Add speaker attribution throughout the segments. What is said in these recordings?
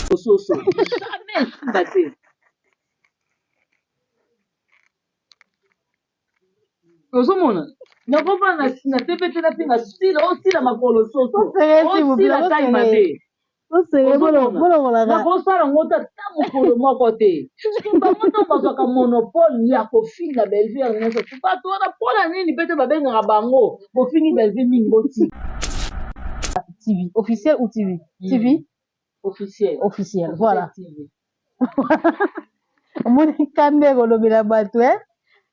Speaker 1: Soso jamais esimba te. Ozomona nakofanda na TV te nafinga sila osila makolo soso osila tai mabe nakosala yango te ata mokolo moko te bango ntango bazwaka monopole ya kofinga bellevue yango nyonso bato wana mpo na nini mpe te babengaka bango bofingi bellevue mingi botika
Speaker 2: TV officiel ou TV TV
Speaker 1: officiel
Speaker 2: officiel voilà TV omoni kanda ekolobela bato e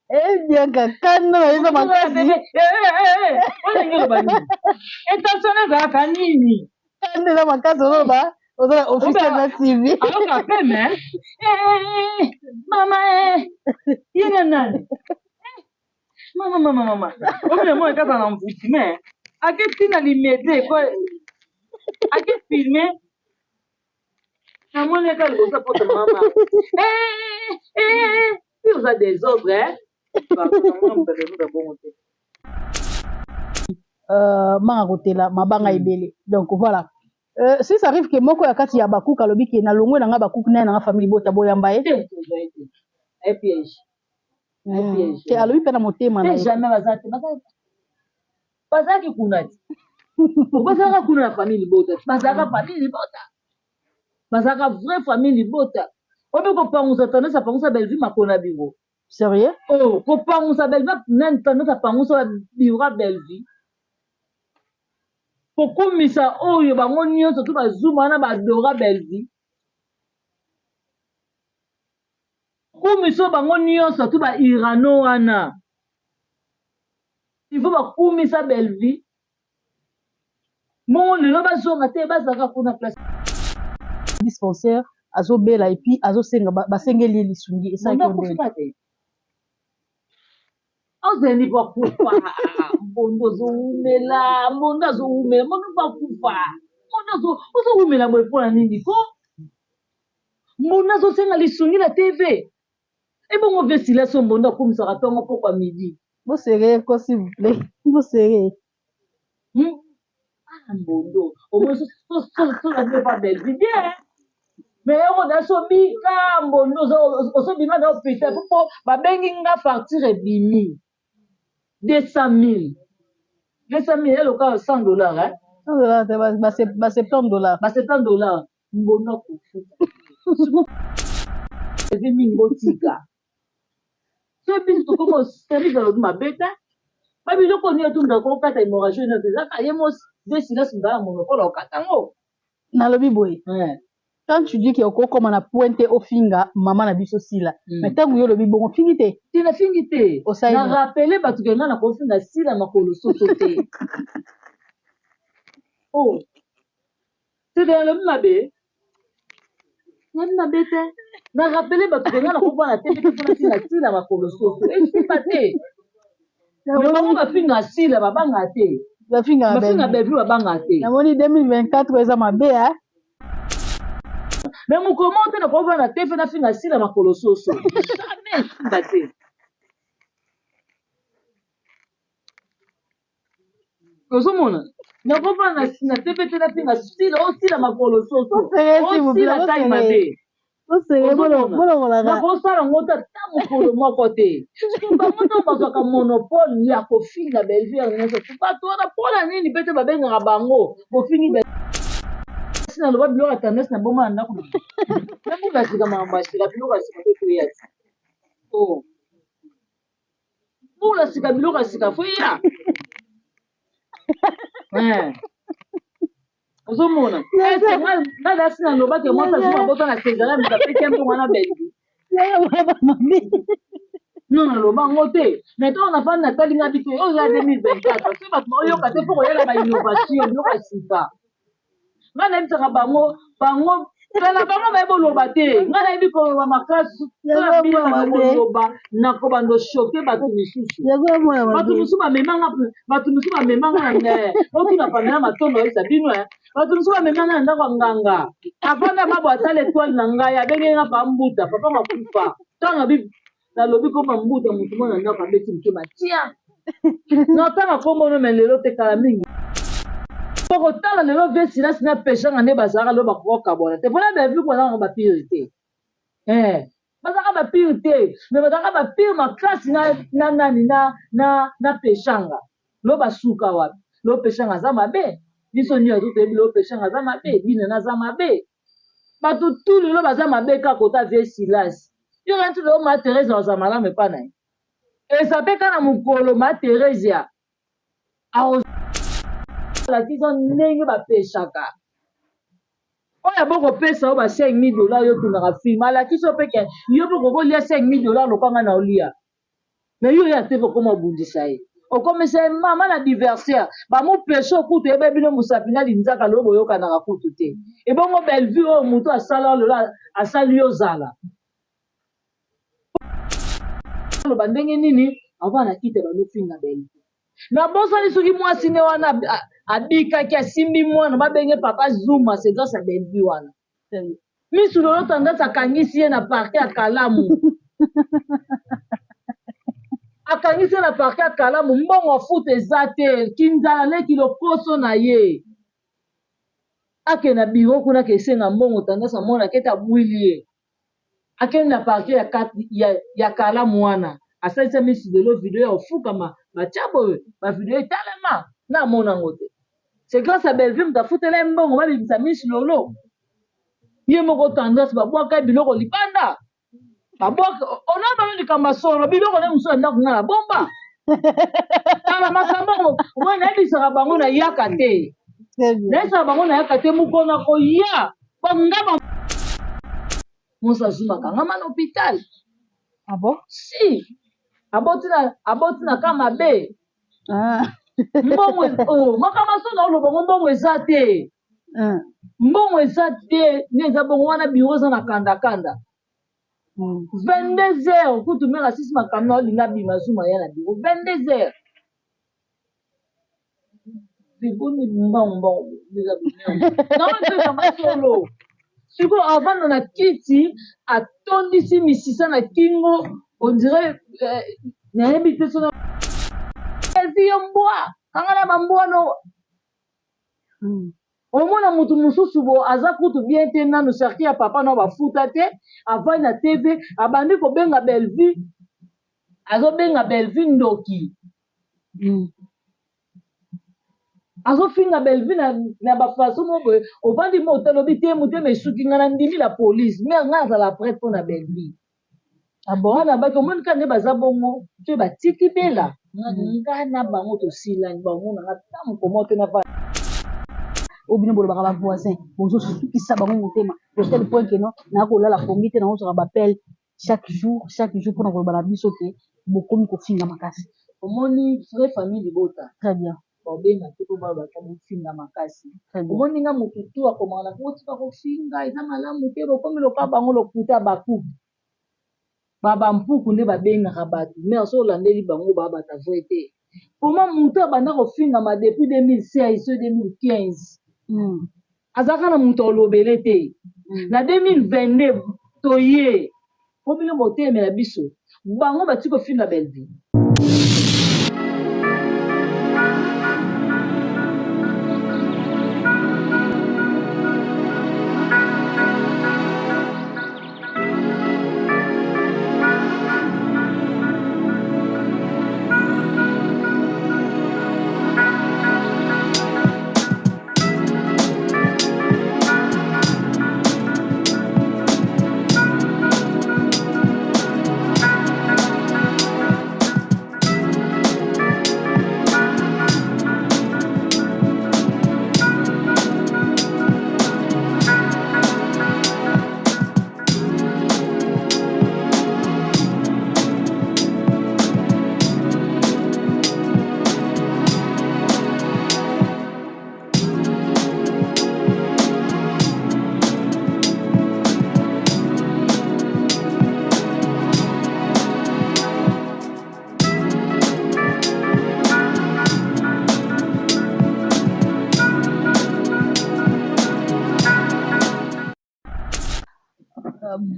Speaker 2: eh Bianca kanda na eza makasi
Speaker 1: olingi oloba nini intention ezalaka nini
Speaker 2: kanda eza makasi oloba oza na officiel na TV
Speaker 1: ayoka peme mama ye na nani mama mama mama omina mwana kaka na mvuti me ake ntina limete po ake filme namoni eka liboso poto mama eh, oza desordre eh? Bongo te.
Speaker 2: Manga kotela mabanga ebele. Donc voilà, si ça arrive ke moko ya kati ya bakuka alobi ke nalongwe na nga bakuku naye na nga famille bota boyamba ye.
Speaker 1: Te, tozwa ye te, aye piège, aye piège.
Speaker 2: Te, alobi mpe na motema na
Speaker 1: te
Speaker 2: ye.
Speaker 1: Jamais, baza te, bazalaki kuna te, bazalaka kuna na famille libota te, bazalaka famille libota, bazalaka vraie famille libota. Obi kopangusa tendance apangusa Bellevue makolo na biro.
Speaker 2: Sérieux?
Speaker 1: Oh, kopangusa Bellevue nani, tendance apangusa biro ya Bellevue, kokumisa oyo bango nyonso to bazuma wana badora Bellevue, kumisa oyo bango nyonso to bairano wana, il faut bakumisa Bellevue. Bongo lelo bazonga te, bazalaka kuna place.
Speaker 2: Dispensaire azobela et puis azosenga basengeli ye lisungi esalaki
Speaker 1: Mbondo akufa te, ozali po akufa. Mbondo azowumela, mbondo azowumela, mbondo mpo akufa. Mbondo ozowumela boye mpona nini ko? Mbondo azosenga lisungi na TV. Ebongo ve silaso mbondo akumisaka ntongo pokwa midi.
Speaker 2: Bosere ko, s'il vous plaît, bosere.
Speaker 1: Ah, mbondo omoi pa Bellevue bien, mais yango nasobika mbondo osobima na hôpital po babengi nga facture ebimi 200 000, 200 000 eloka 100 $, hein?
Speaker 2: 100 $, ba 70 $.
Speaker 1: Ba 70 $. Mbondo akofuta ezi mingi, botika so biso tokoma service. Alobi mabe te, babiloko nini tunda kokata hémorragie nyonso ezaka ye mo de silence mudala monopole okata yango.
Speaker 2: Nalobi boye, quand tu dis ke okokoma na point te ofinga mama na biso Sila, mais ntango yo olobi bongo, fingi te.
Speaker 1: Te, nafingi te.
Speaker 2: Osali
Speaker 1: na rappeler bato ke nga na kofinga Sila makolo soso te. Oh, seke nalobi mabe, nalobi mabe te. Na rappeler bato ke nga na kovanda te mpe mpona finga Sila makolo soso esimba te, mais bango bafinga Sila babanga te.
Speaker 2: Bafinga.
Speaker 1: Bafinga Bellevue babanga te.
Speaker 2: Namoni 2024 eza mabe a.
Speaker 1: Mais mokolo moko te nakovanda te mpe nafinga Sila makolo soso, jamais, esimba te. Ozomona nakovanda na te mpe te nafinga Sila osila makolo soso osila tai mabe, nakosala yango te ata mokolo moko te. Bango ntango bazwaka monopole ya kofinga Bellevue yango nyonso bato wana mpona nini mpe te babengaka bango bofingi? Naloba biloko ya tendance na boma na ndako na sika, makambo ya sika, biloko ya sika mpe toya ti oh mbula sika, biloko ya sika fo ya. Ozomona nga dasi nalobaki mwasi azwi mabota na césarienne, moto apesi ye mbongo wana Bellevue. Non, naloba yango te, mais ntango nafandi natali nga bite oyo eza 2024, soki bato baoyoka te mpo koyela bainnovation, biloko ya sika, ngai nayebisaka bango, bango tala bango bayebi oloba te, ngai nayebi koloba makasi. Koloba nakobanda ochoquer bato misusu, bato mosusu bamemanga, bato mosusu bamemanga na otuna pamela matondo oyebisa bino, bato mosusu bamemanga na ndako ya nganga, avanda mabo atala étoile na ngai, abengeli nga pa mbuta papa makufa. Ntango nalobi koma mbuta, motu mwana ndako abeti motema tia natanga kombono, me lelo te, kala mingi. Kotala lelo vie Silas na Peshanga nde bazalaka lelo bakoka kokabwana te mpona Bellevue ko bazalaka ba pire te eh bazalaka ba pire te mais bazalaka ba pire makasi na na nani na na na Peshanga lo basuka wapi lo Peshanga aza mabe biso nyonso toyebi lo Peshanga aza mabe Dinana aza mabe bato tu lelo baza mabe kaka kota vie Silas yo kanti lelo ma Therese aza malamu epa na ye eza mpe kaka na mokolo ma Theresia akolakisa ndenge bapesaka oyo abokopesa yo ba 5000 dollars yo otunaka film alakisi yo mpe ke yo mpe okoki olia 5000 dollars lokola ngai na olia mais yo oya te okoma obundisa ye okomisa ye mama na diversaire bamopesha okutu eyeba bino mosapi na linzaka lelo boyokanaka kutu te ebongo bellevue oyo motu asala lelo asali yo zala aloba ndenge nini avant na kita balofinga bellevue nabosani soki mwasi ne wana abikaki asimbi mwana babenge papa zuma c'est grâce à bellevue wana misu lolo tendance akangisi ye na parke ya kalamu akangisi ye na parke ya kalamu mbongo afuta eza te kinzala leki lokoso na ye akende na biro kuna kesenga mbongo tendance amona kete abwili ye Akende na parquet ya, ya, ya kalamu wana asalisa misi lelo video ya ofukama batya boye ba video etalema na amona yango te c'est grâce à Bellevue moto afutela ye mbongo babimisa misi lolo ye moko tendresse babwaka ye biloko libanda babwaka ona bango likambo ya solo biloko nde mosusu ya ndako nga na bomba tala makambo omoi nayebisaka bango nayaka te nayebisaka bango nayaka te mokolo nakoya nga ba Musa Zuma akangama na hôpital.
Speaker 2: Ah bon?
Speaker 1: Si. Aboti na aboti na ka mabe.
Speaker 2: Ah.
Speaker 1: Mbongo oh makambo so na oloba ngo mbongo eza te.
Speaker 2: Ah.
Speaker 1: Mbongo eza te, nde eza bongo wana bureau eza na kanda kanda. 22 heures kutu mère asisi makambo na olinga bima Zuma ya na bureau 22 heures. Boni mbangu mbangu naoezanga solo sikoyo avanda na kiti atondisi misisa na kingo ondire eh, nayebi te soki evi yo mbwa kanga na bambwa no Omona mutu mususu bo aza kutu bien te nanu cercueil ya papa nao bafuta te avandi na TV abandi kobenga Bellevue azobenga Bellevue ndoki azofinga Bellevue na, na ba façon moko boye ovandi mo otalobi te motema esuki nga na ndimi la police mais nga azala prête mpo na Bellevue
Speaker 2: Ah bon?
Speaker 1: Bana baki omoni kaka nde baza bongo soki batiki bela nga na bango tosilani bamona nga ata mokolo moko te na
Speaker 2: oyo bino bolobaka ba voisin bozosukisa bango motema de tel point que non nakolala pongi te nakozwaka ba appel chaque jour chaque jour mpona koloba na biso ke bokomi kofinga makasi.
Speaker 1: Omoni vraie famille libota.
Speaker 2: Très bien.
Speaker 1: Baobenga te mpo balobaka bofinga makasi.
Speaker 2: Très bien.
Speaker 1: Omoni nga motu tu akomaka na botika kofinga eza malamu te bokomi lokola bango lokuta bakupe. Ba ba mpuku nde babengaka batu mais soki olandeli bango ba bata vrai te. Comment mutu abanda kofingama depuis 2016 soki 2015 azalaka na mutu alobele te na 2022 toye po bino botelemela biso bango batiki kofinga Bellevue.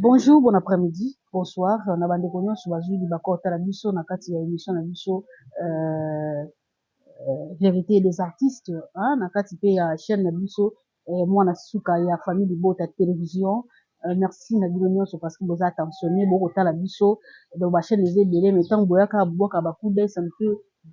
Speaker 2: Bonjour, bon après-midi, bonsoir. Na bandeko nyonso bazwi libaku kotala biso na kati ya émission na biso euh, Vérité des artistes, hein, na kati pe ya chaîne na biso mwana suka ya famille Libota télévision. Merci na bino nyonso parce que boza attentionné, bokotala biso. Donc ba chaîne eza ebele, mais ntango boyaka bobwaka ba coup d'œil, ça nous fait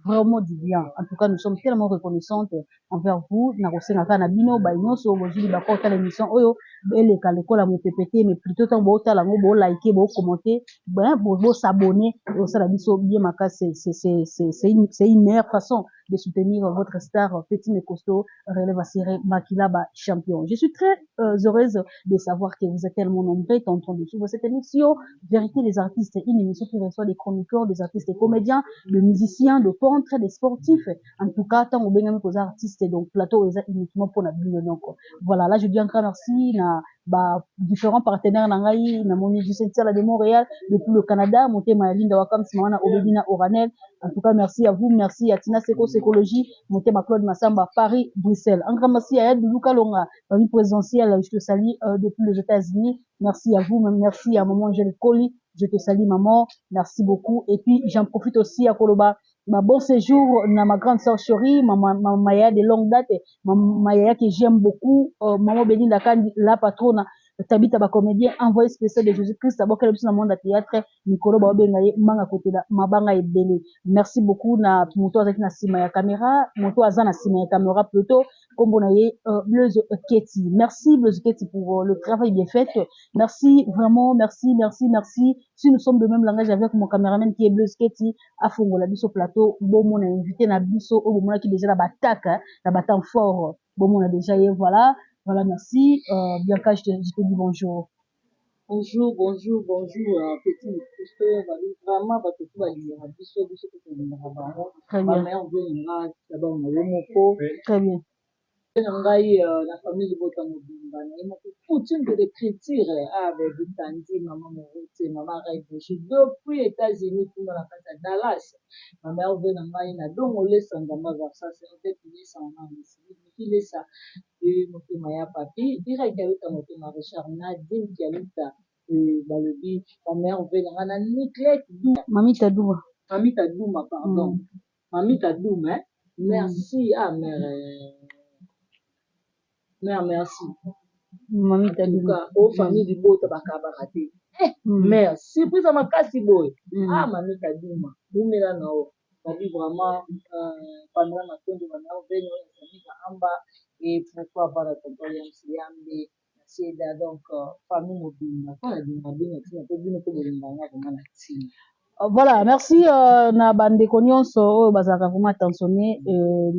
Speaker 2: vraiment du bien. En tout cas, nous sommes tellement reconnaissantes envers vous. Na kosenga kaka na bino baye nyonso bozwi libaka otala émission oyo, eleka lokola mopepe te, mais plutôt ntango bootala yango, bolike, bocommenter, bosabonner, osala biso bien makasi. C'est une meilleure façon de soutenir votre star, petit mais costaud, relève assuré, Makilaba champion. Je suis très heureuse de savoir que vous êtes tellement nombreux en train de suivre cette émission Vérité des artistes, une émission qui reçoit des chroniqueurs, des artistes et comédiens, des musiciens, des peintres, des sportifs. En tout cas, tant aux artistes, donc plateau est uniquement pour la bino. Donc voilà, là je dis encore merci na ba différents partenaires na ngai, na moni Justin de Montréal, depuis le Canada, motema Linda Wakam Simana Obedina Oranel. En tout cas, merci à vous, merci à Tina Seko Sécologie, motema Claude Massamba, Paris, Bruxelles. Un grand merci à Doudou Kalonga, famille présidentielle, je te salue depuis les États-Unis. Merci à vous, merci à maman Angèle Colli, je te salue, maman, merci beaucoup. Et puis j'en profite aussi à koloba ma bon séjour na ma grande sœur chérie, ma Maya de longue date, ma Maya que j'aime beaucoup, maman Belinda Kandi, la patronne, Tabita ba comédien, envoyé spécial de Jésus-Christ, abokela biso na monde ya théâtre, mikolo baobenga ye manga kotela mabanga ebele. Merci beaucoup na moto azalaki na nsima ya caméra, moto aza na nsima ya caméra plutôt, kombo na ye Blaise Ketty. Merci Blaise Ketty pour le travail bien fait. Merci vraiment, merci, merci, merci. Si nous sommes de même langage avec mon caméraman qui est Blaise Ketty, afongola biso plateau, bomona invité na biso oyo bomonaki déjà na bataka na batemps fort, bomona déjà ye. Voilà. Voilà, merci. Bianca, je te dis bonjour.
Speaker 1: Bonjour, bonjour, bonjour, petit Christo, vraiment bato to balingaka biso, biso mpe tolingaka bango.
Speaker 2: Très bien.
Speaker 1: Bameilleur vœu na nga d'abord na yo moko.
Speaker 2: Très bien.
Speaker 1: Na ngai na famille libota mobimba, na ye moko coutume de l'écriture, ah bebitandi mama Moruti, mama Rêve depuis États-Unis kuna na kati ya Dallas. Bameilleur vœu na ngai na Dongo Lesa, Nzamba Versas, Lesa, mama Lesa, motema ya papi Direct Aluta, motema Richard Nadine Kialuta, balobi bameilleur vœu na ngai na Niclette Du.
Speaker 2: Mamita Duma.
Speaker 1: Mamita Duma, pardon. Mamita Duma, hein? Merci, ah mère, mère, merci.
Speaker 2: Mamita Duma.
Speaker 1: O famille libota bakabaka te. Mère, surprise ya makasi boye. Ah, Mamita Duma, bumela na o babi vraiment Pamela Matondo, bameilleur vœu na famille Amba et pourquoi pas na tonton Yamsi Yambe Seda, donc famille mobimba mpo na linga bino ntina mpo bino mpo bolinganga vraiment na ntina.
Speaker 2: Voilà, merci na bandeko nyonso oyo bazalaka vraiment attentionné,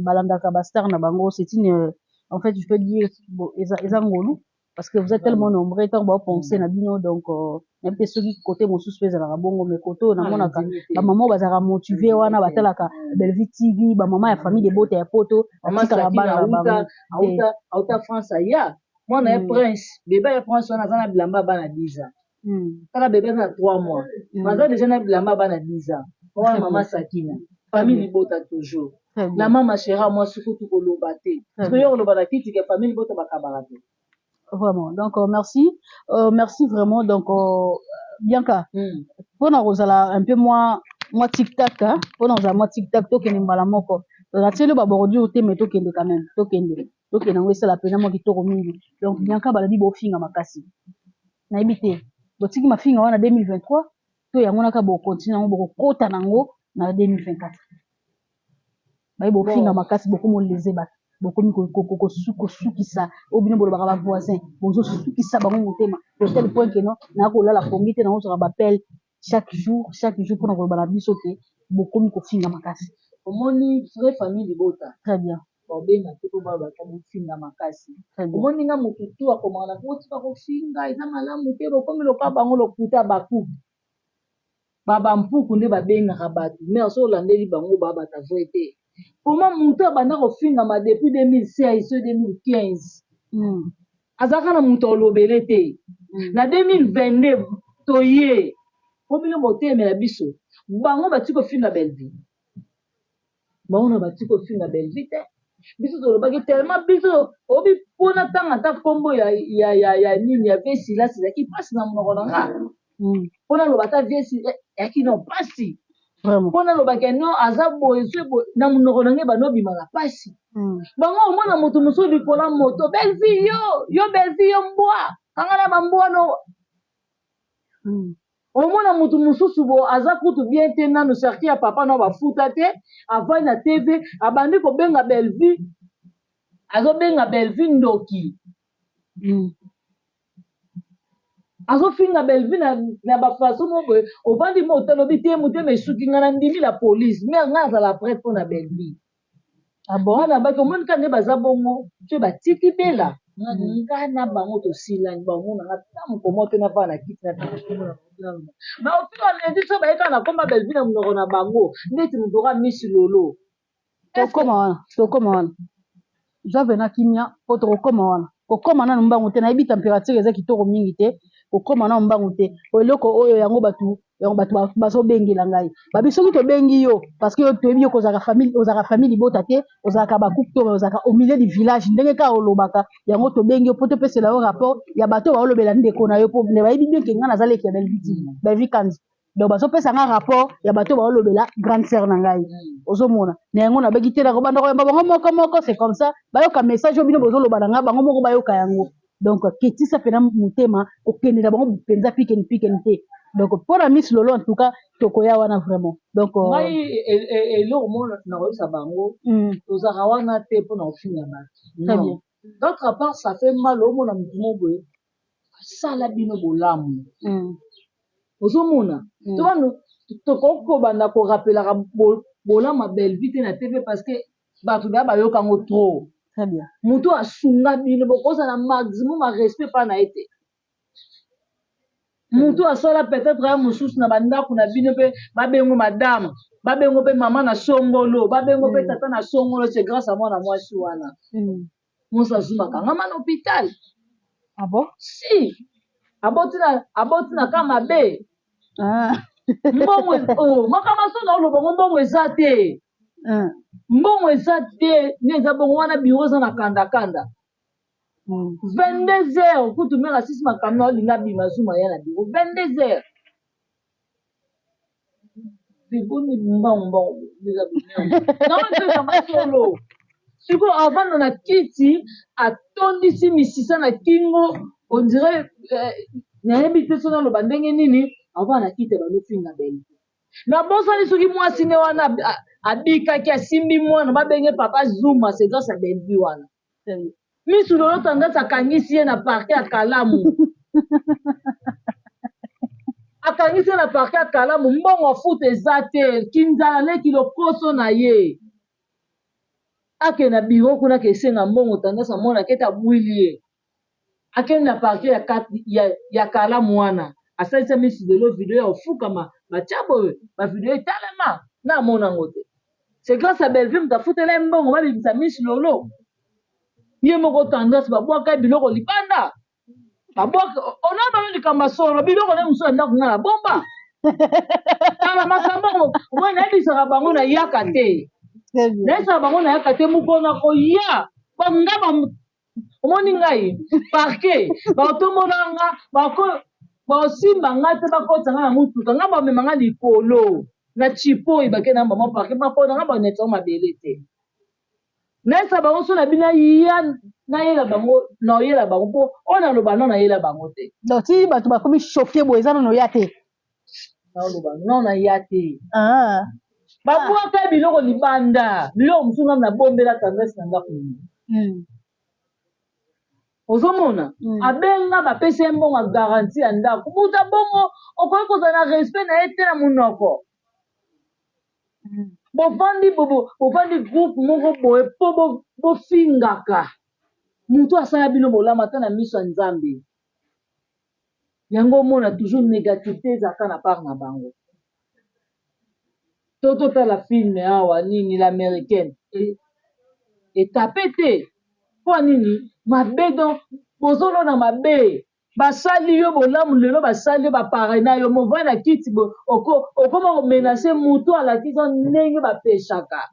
Speaker 2: balandaka bastar na bango. C'est une en fait, je peux dire, bon, eza ngolu parce que vous êtes tellement nombreux ntango baopense na bino. Donc nayebi te soki côté mosusu mpe ezalaka bongo, mais côté oyo namonaka bamama oyo bazalaka motivé wana batalaka Bellevue TV, bamama ya famille de bota ya poto, batikaka bana na bango.
Speaker 1: Auta France, aya mwana ye Prince, bébé ya Prince wana aza na bilamba ya bana 10 ans. Kaka bébé aza na 3 mois, aza déjà na bilamba ya bana 10 ans wana. Mama Sakina, famille libota toujours. Na mama Shera, mwasi kutu koloba te, soki yo koloba na kiti ke famille libota bakabaka te.
Speaker 2: Vraiment, donc merci, merci vraiment. Donc Bianca, mpona kozala un peu mwa tic tac, mpona kozala mwa tic tac, tokende mbala moko, natieli babordure te, mais tokende quand même, tokende, tokende yango esala mpena mwa kitoko mingi. Donc Bianca, balobi bofinga makasi, nayebi te botiki mafinga wana 2023 to yango naka bokontinue yango, bokokota nango na 2024. Baye bofinga makasi, bokomi oleze bato, bokomi kosukisa oyo bino bolobaka bavoisin, bozosukisa bango motema de tel point que no naa kolala pongi te, nakozwaka baappel chaque jour, chaque jour, mpona koloba na biso te bokomi kofinga makasi.
Speaker 1: Omoni, vraie famille libota.
Speaker 2: Très bien.
Speaker 1: Baobenga te mpo balobaka bofinga makasi. Omoni nga, motu tu akomaka na kotika kofinga eza malamu te, bokomi loka bango lokuta baku babampuku nde babengaka bato. Mais so olandeli bango, babata vrai te. Koma motu abanda kofingama depuis 2016 so 2015, azalaka na moto alobele te. Na 2022 toye po bino botelemela biso, bango bati kofinga Bellevue, bango na bati kofinga Bellevue te. Biso tolobaki tellement, biso obi mpona ntanga ata nkombo ya nini ya vie Silasi ezalaki mpasi na monoko na nga. Mpona loba ata vie eyaki no mpasi.
Speaker 2: Vraiment.
Speaker 1: Mpo nalobaka non, aza boye, so boye na monoko na ngai banobima na pasi. Bango omona moto mosusu likolo ya moto, Belvi yo, yo Belvi yo, mbwa kanga na bambwa no. Omona moto mosusu bo aza kutu bien te, nanu cercueil ya papa na bafuta te, avandi na TV, abandi kobenga Belvi, azobenga Belvi ndoki. Azofinga Belvi na bafaçon moko boye. Ovandi mo, otalobi te, motema esuki ngai, na ndimi la police, mais ngai azala prête mpo na Belvi.
Speaker 2: Ah bon?
Speaker 1: Bana baki omoni kaka nde baza bongo, so batiki bela nga na bango, tosilani. Bamonanga ta mokomo te, navanda na kiti na baofinga medi, so baye kaka na komba Belvi na monoko na bango neti moto oka misi lolo.
Speaker 2: Tokóma wana, tokóma wana. Zwa vena kimia mpo tokokóma wana. Kokóma nanu mbangu te, nayebi température eza kitoko mingi te. Kokóma nanu mbangu te. Eloko oyo yango bato, yango bato bazobengela ngai, babi soki tobengi yo, parce que yo toyebi yo kozalaka famille, ozalaka famille libota te, ozalaka bakupe te, ozalaka au milieu du village, ndenge kaka olobaka yango. Tobengi yo mpo topesela yo rapport ya bato oyo baolobela ndeko na yo, mpo bayebi bien ke ngai naza leki ya Belvi TV, Belvi Kandi. Donc bazopesa nga rapport ya bato baolobela grande sœur na ngai. Ozomona na yango, nabeki te, nakobanda koyamba bango moko moko. C'est comme ça bayoka message oyo bino bozoloba na ngai, bango moko bayoka yango. Donc ketisa mpena motema, kokende na bango mpenza pikeni pikeni te. Donc mpona Miss Lolo, en tout cas tokoya wana vraiment. Donc
Speaker 1: ngai eloko moko nakoyebisa bango, tozalaka wana te mpona kofinga bato.
Speaker 2: Très bien.
Speaker 1: D'autre part, ça fait mal, omona motu moko boye asala bino bolamu. Ozomona to bano tokoki kobanda korapelaka bolamu ya Belvi te na TV, parce que bato daya bayoka yango trop.
Speaker 2: Très bien.
Speaker 1: Motu asunga bino, bokozala maximum ya respect mpa na ye te. Motu asala peut-être ya mosusu na bandako na bino mpe babengo madame, babengo mpe mama na songolo, babengo mpe tata na songolo, c'est grâce à mwana mwasi wana. Mwasi azumaka ngama na hôpital.
Speaker 2: Ah bon?
Speaker 1: Si aboti na ka mabe. Mbongo, oh, makambo so na oloba ngo, mbongo eza te. Mbongo eza te, nde eza bongo wana. Biro eza na kandakanda. 22 heures kutu mare asisi makambo na olinga bima, zuma ya na biro 22 heures, boni mbangu mbangu eza solo. Sikoyo avanda na kiti, atondisi misisa na kingo, on dirait nayebi te so naloba ndenge nini. Avanda na kiti, abanofinga bele. Nabosani soki mwasi nde wana abikaki, asimbi mwana, babenge papa Zuma, c'est grâce à Belvi wana. Misu lolo, tendance akangisi ye na parquet ya Kalamu, akangisi ye na parquet ya Kalamu. Mbongo afuta eza te, kinzala leki lokoso na ye, akende na biro kuna, akesenga mbongo. Tendance amonaki ete abwili ye, akende na parquet ya Kalamu wana, asalisa misu lelo video ya ofukama, batya boye bavideo etalema na amona yango te. C'est grâce à Bellevue moto afutela ye mbongo, babimisa misu lolo. Ye moko tendance babwaka biloko libanda, babwaka ona bano likambo ya solo, biloko nde mosusu ya ndako nga na bomba. Tala makambo omoi, nayebisaka bango nayaka te, nayebisaka bango nayaka te. Mokolo na koya nga, omoni ngai parquet, baotombola nga, baosimba nga te, bakotisa nga na motuka, nga bamema nga likolo na chipo, ebake na mama parquet, bakona nga baneti yango mabele te. Nayebisa bango so na bino ya nayela bango, naoyela bango mpo oyo naloba no, nayela bango te.
Speaker 2: Donc ti bato bakomi choqué boye, eza nano ya te.
Speaker 1: Naoloba non, naya te. Babwaka biloko libanda, biloko mosusu ngam nabombela tendresse na ndako nini. Ozomona, abenga, bapesa ye mbongo ya garantie ya ndako. Buta bongo okoki kozala na respect na ye te na monoko. Bovandi, bovandi groupe moko boye mpo bofingaka motu asala bino bolamu ata na miso ya Nzambe. Yango omona toujours négativité ezalaka na part na bango. To totala film awa nini, l'américaine etape te mpo nini mabe. Donc bozolona mabe, basali yo bolamu lelo, basali yo bapare na yo, movai na kiti, okoma komenacer motu alakisa ndenge bapeshaka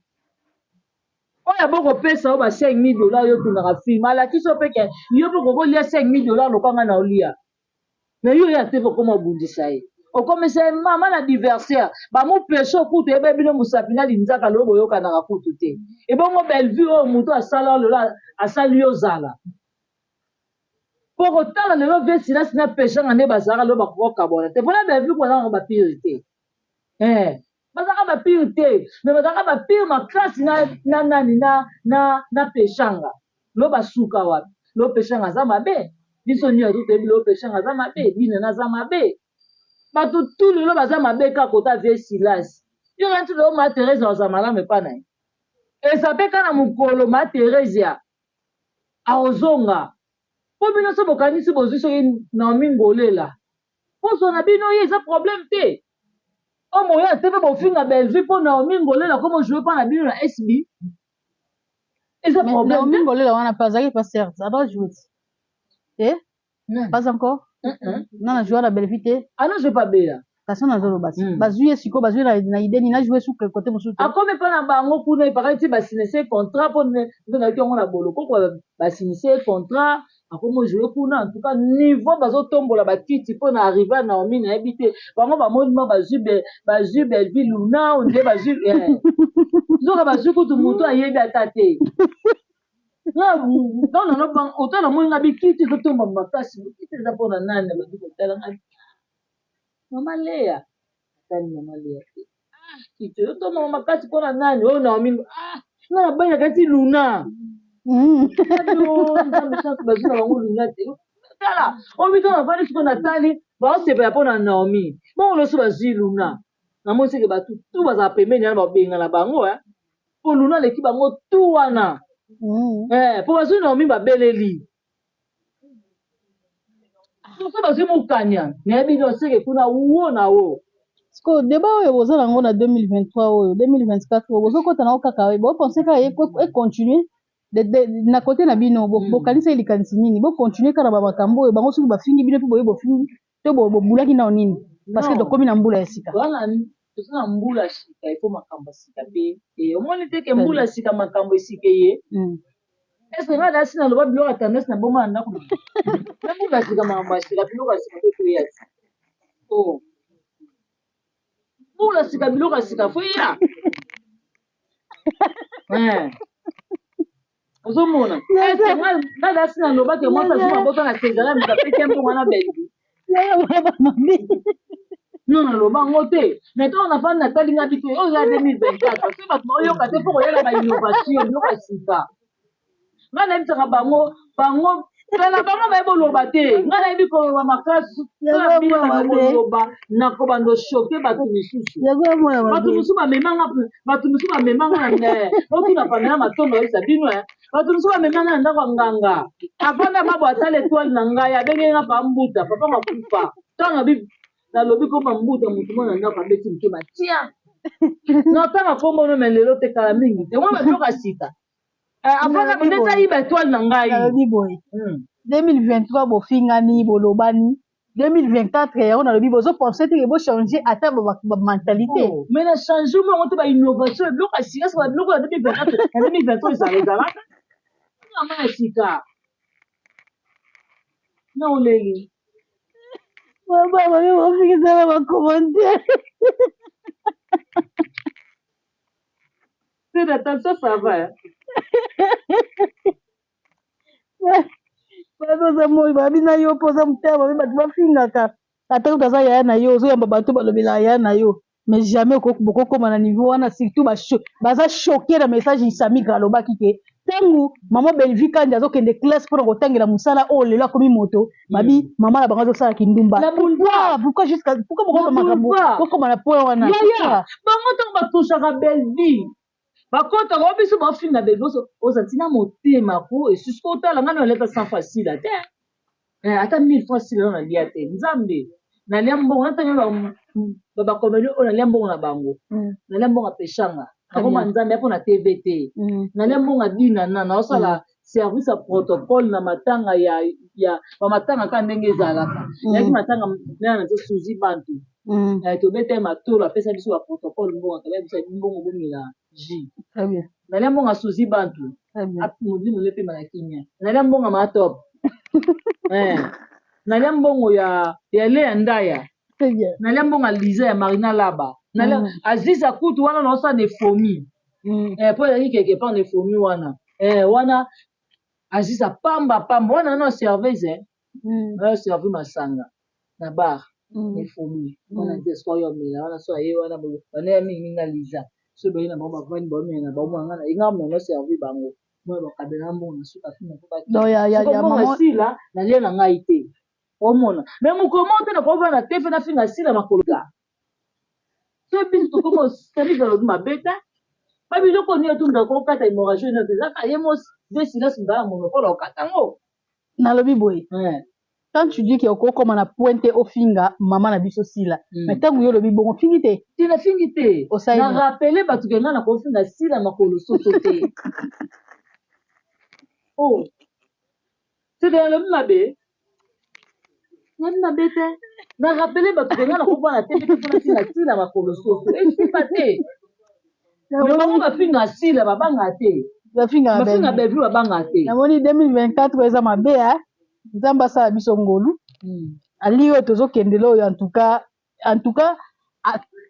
Speaker 1: oyo abokopesa yo ba 5000 $. Yo tungaka film, alakisi yo mpe ke yo mpe kokolia 5000 $ lokwanga na olia, mais yo ya te, kokoma obundisa ye. Okomisa ye mama na diversaire. Ba mupesho kutu ebe bino musapi na linzaka lelo boyokanaka kutu te. Ebongo Bellevue oyo mutu asala lelo asali yo zala. Po kotala lelo vieux Silas na Peshanga nde bazalaka lelo bakoki kokabwana te. Pona Bellevue kutu bazalaka ba pire te. Eh bazalaka ba pire te mais bazalaka ba pire makasi na na nani na na na Peshanga. Lo basuka wapi? Lo Peshanga aza mabe. Biso nionso toyebi lo Peshanga aza mabe, Dinana aza mabe. Bato tout lelo baza mabe kaka kota vieux Silas. Yo kanisi lelo ma Therèse akozala malamu epa na ye? Eza pe kaka na mokolo ma Theresia akozonga. Po bino so bokanisi bozwi soki Naomi Ngolela. Bozwa na bino ye eza problème te. Oyo boya te pe bofinga Bellevue po Naomi Ngolela akomi jouer pa na bino na SB. Eza problème te.
Speaker 2: Naomi Ngolela wana pe azalaki pa certes, aba jouer te. Pas encore. Nana joue na Bellevue te.
Speaker 1: Ana joue pas Bella.
Speaker 2: Kasi nazoloba ti. Bazwi ye sikoyo bazwi na idée nini ajoue sur côté mosusu te.
Speaker 1: Akomi mpa na bango kuna epakaki ti basinise contrat mpo nde nayaki yango na bolokoko basinise contrat akomi ojoue kuna en tout cas niveau bazotombola bakiti mpo na arrive ya Naomi nayebi te bango bamoni ma bazwi bazwi Bellevue Luna nde bazwi nzoka bazwi kutu moto ayebi ata te. Otala namoni nga bikiti ezotomba makasi bikiti eza mpona nani na bandi kotala nga mama Lea atali mama Lea te ah kiti ezotomba makasi mpona nani oyo Naomi ah nga nabangi nakati Luna nzambe chance bazwi na bango Luna te tala oyo biso navandi sikoyo natali baosepela mpona Naomi bongo loso bazwi Luna namoni seke bato tu bazala pembeni wana babengana bango eh. Po Luna aleki bango tout wana. Eh, po bazui Naomi babeleli. Soso bazui mukanya, nayebi no seke kuna wo na wo.
Speaker 2: Sikoyo debat oyo boza nango na 2023 oyo 2024 oyo bozokota nango kaka bo penser kaka e continuer na kote na bino bokanisa likanisi nini bo continuer kaka na ba makambo oyo bango soki bafingi bino mpe boye bofingi to bobulaki nao nini parce que tokomi na mbula ya sika
Speaker 1: toza na mbula ya sika il faut makambo ya sika pe eh, omoni te ke mbula ya sika makambo esika eye mm. est ce que ngai nasi naloba biloko ya tendance na boma na ndako na mbula ya sika makambo ya sika biloko ya sika pe toya ti oh. Mbula sika biloko ya sika fo ya eh. Ozomona nga nasi naloba ke mwasi azwi mabota na césarienne moto apesi ye mbongo wana Belgique non naloba yango te mais ntango nafandi natali nga bite oyo eza 2024 soki bato baoyoka te mpo koyela ba innovation biloko ya sika Nga nayebisaka bango bango tala bango bayebi koloba te nga nayebi koloba makasi koloba nakobanda ochoke bato misusu bato mosusu bamemanga bato mosusu bamemanga na otuna pamela matondo oyebisa bino bato mosusu bamemanga na ndako ya nganga avanda mabo atala etoile na ngai abengeli nga pa mbuta papa makufa ntango nalobi koma mbuta motu mwana ndako abeti motema tia natanga kombo no me lelo te kala mingi te wana babiloko ya sika Eh, afanda
Speaker 2: Nalobi
Speaker 1: ndeti
Speaker 2: boye.
Speaker 1: ayiba etoile na ngai.
Speaker 2: Nalobi boye. 2023 bofingani bolobani 2024 yango nalobi bozo penser te ke bo changer ata ba, ba, ba mentalité.
Speaker 1: Oh, mais na change yango te ba innovation biloko ya sika sika biloko ya 2024 na 2023 ezala ezalaka mama ya sika na oleli
Speaker 2: Baba babe bofikisa na ba commentaire.
Speaker 1: C'est attention, ça va. Hein?
Speaker 2: Babi oza moi babi na yo mpo oza motema mabe bato bafingaka ata kutu aza yaya na yo ozoyamba bato balobelaka yaya na yo mais jamais bokokoma na niveau wana surtout baza choqué na message Samigra alobaki ke ntango mama Bellevue Kandi azokende classe mpona kotangela mosala oyo lelo akomi moto babi mama na bango azosala kindumba.
Speaker 1: Na boulevard.
Speaker 2: Pourquoi jusqu'à pourquoi bokoma
Speaker 1: Na
Speaker 2: makambo
Speaker 1: boulevard.
Speaker 2: bokoma na point wana?
Speaker 1: Yaya, bango ntango batushaka Bellevue bakotaka o biso bafinga Bellevue oza ntina motema ko esusu kotala ngai naleta 100 fois sila te eh, ata 1000 fois sila nano nalia te nzambe nalia mbongo natanga bakomedi oyo nalia mbongo na bango nalia mbongo ya peshanga nakoma nzambe ya mpo na tv te nalia mbongo ya dinana naosala service ya protocole na matanga ya ya bamatanga kaka ndenge ezalaka nayaki matanga nana nazo suzi bantu tobeta ye matolo apesa biso ba protocole mbongo akabela biso mbongo bomela jus nalia mbongo ya suzi bantu molimo nde epema na kimia nalia mbongo ya matop nalia mbongo ya ya Lea Ndaya.
Speaker 2: Très bien.
Speaker 1: Nalia mbongo ya Liza ya Marina Laba. Nalia Aziza kutu wana naosala na efomi. Eh, po ezalaki quelque part na efomi wana. Eh, wana Aziza pamba pamba wana na serveuse eh. Na servi masanga na bar. Na efomi. Wana nde soir yo amela wana so aye wana bana ya mingi mingi na Liza. So baye na bango bavandi baomela na bango nga na nga mona servi bango. Mwana bakabela mbongo na suka fina po ba.
Speaker 2: Donc ya ya ya
Speaker 1: maman Sila nalia na ngai te. Omona mais mokolo moko te nakovanda na TV nafinga Sila makolo ka. So biso tokoma osali alobi mabe te. Ba biloko nini tunda kokata hémorragie nini eza ka ye mo de silence mbala monopole okata ngo.
Speaker 2: Nalobi boye. Quand tu dis que okokoma na point te ofinga mama na biso Sila. Mais ntango yo olobi bongo ofingi te.
Speaker 1: Te nafingi te. Na rappeler bato ke nga nakofinga Sila makolo soso te. Oh. Seke nalobi mabe. Nalobi mabe te. Na rappeler bato ke nga nakobwana te mpe mpona finga Sila makolo soso. Esimba te. Mais bango bafinga Sila babanga te.
Speaker 2: Bafinga
Speaker 1: Bafinga Bellevue babanga te.
Speaker 2: Namoni 2024 eza mabe hein. Nzambe asala biso ngolu. Ali oyo tozokendela oyo en tout cas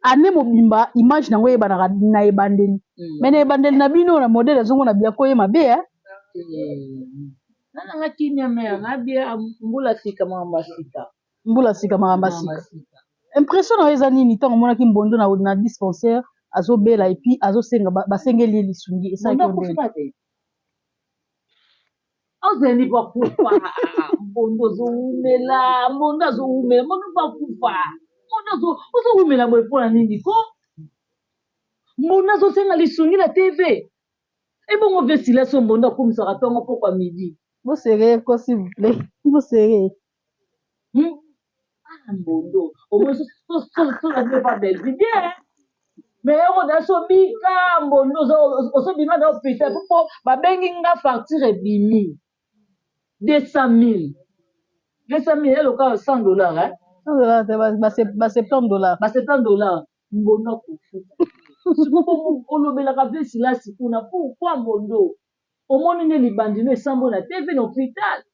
Speaker 2: année mobimba image nango eyebanaka na ebandeli. Mais na ebandeli na bino na modèle azomona biako ye mabe hein.
Speaker 1: Nana nga kimia mare nabia mbula sika makambo ya sika.
Speaker 2: Mbula sika makambo ya sika. Impression na yo eza nini ntango omonaki Mbondo na dispensaire azobela et puis azosenga basengeli ye lisungi esalaki
Speaker 1: Mbondo
Speaker 2: yo ndenge?
Speaker 1: Akufa te. Ozali bakufa. Mbondo azowumela, Mbondo azowumela, Mbondo bakufa. Mbondo ozowumela boye mpona nini ko? Mbondo azosenga lisungi na TV. Ebongo ve silasi Mbondo akumisaka ntongo pokwa midi.
Speaker 2: Bosere ko, s'il vous plaît, bosere.
Speaker 1: Ah, Mbondo omoi soza pa Bellevue bien mais yango nasobika Mbondo osobima na hôpital po babengi nga facture ebimi 200 000, 200 000 eloka 100 $, hein?
Speaker 2: 100 $ te, ba 70 $.
Speaker 1: Ba 70 $. Mbondo akofuta sikoyo olobelaka ve silasi kuna. Pourquoi Mbondo omoni nde libandino esambo na TV na hôpital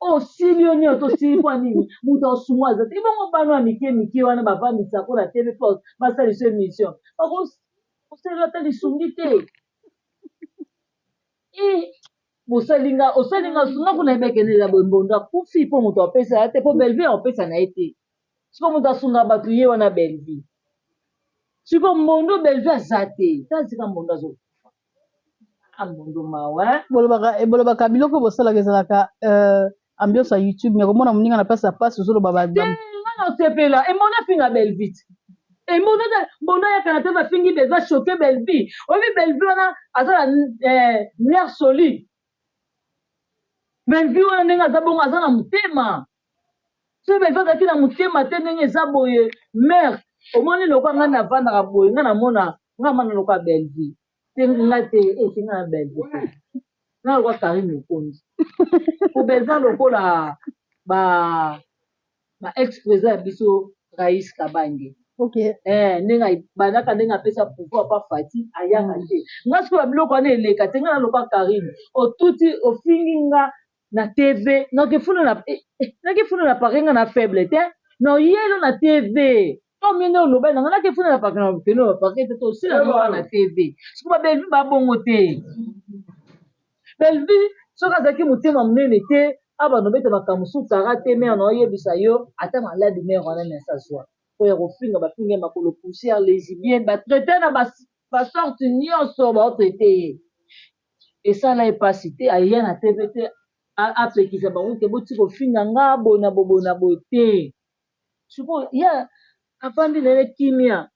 Speaker 1: osili yo nini? Tosili mpo nini? Moto asunga aza te. Ebongo bana ya mike mike wana bavandisako na TV mpo basalisa émission, bakosalela ata lisungi te. Bosalinga osalinga osunga kuna ebekelela boye. Mbondo akufi mpo moto apesa ya te, mpo Bellevue apesa na ye te. Siko moto asunga bato ye wana Bellevue. Siko Mbondo, Bellevue aza te ta sika Mbondo azokufa. Mbondo mawa.
Speaker 2: Bolobaka biloko bosalaka ezalaka ambiance ya YouTube, mais komona moninga na place ya pasi ozoloba.
Speaker 1: Te, nga na osepela embondo afinga Bellevue te. Embondo, Mbondo ayaka na te, bafingi Bellevue, achoquer Bellevue. Oyebi Bellevue wana aza na nerf solide. Bellevue wana ndenge aza bongo aza na motema. Soki Bellevue azalaki na motema te ndenge eza boye, mare omoni lokola ngai navandaka boye, ngai namona ngai mana lokola Bellevue te, nga te ete ngai na Bellevue te, nga lokola Karine Mokonzi po Bellevue lokola ba ex président ya biso Raïs Kabange. Ndenge bandaka, ndenge apesa pouvoir pa Fati ayaka te. Nga sikoyo biloko wana eleka te. Nga na lokola Karine, otuti ofingi nga na TV, nakefuna na parquet. Nga na faible te na oyelo na TV to mine oloba nanga nakefuna na parquet, na kende na parquet te. Tosila noka na TV. Siko baBellevue babongo te. Bellevue soki azalaki motema monene te, abanda obeta makambo sukara te. Mare na oyebisa yo ata maladi mare wana nasi azwa po ya kofinga, bafinga ye makolo poussière, lesbienne, batraiter na basorte nyonso baotraiter ye, esala ye mpasi te. Aya na TV te apekisa bango ke boti kofinga nga boye na boye na boye te. Sikoyo ye avandi na ye kimia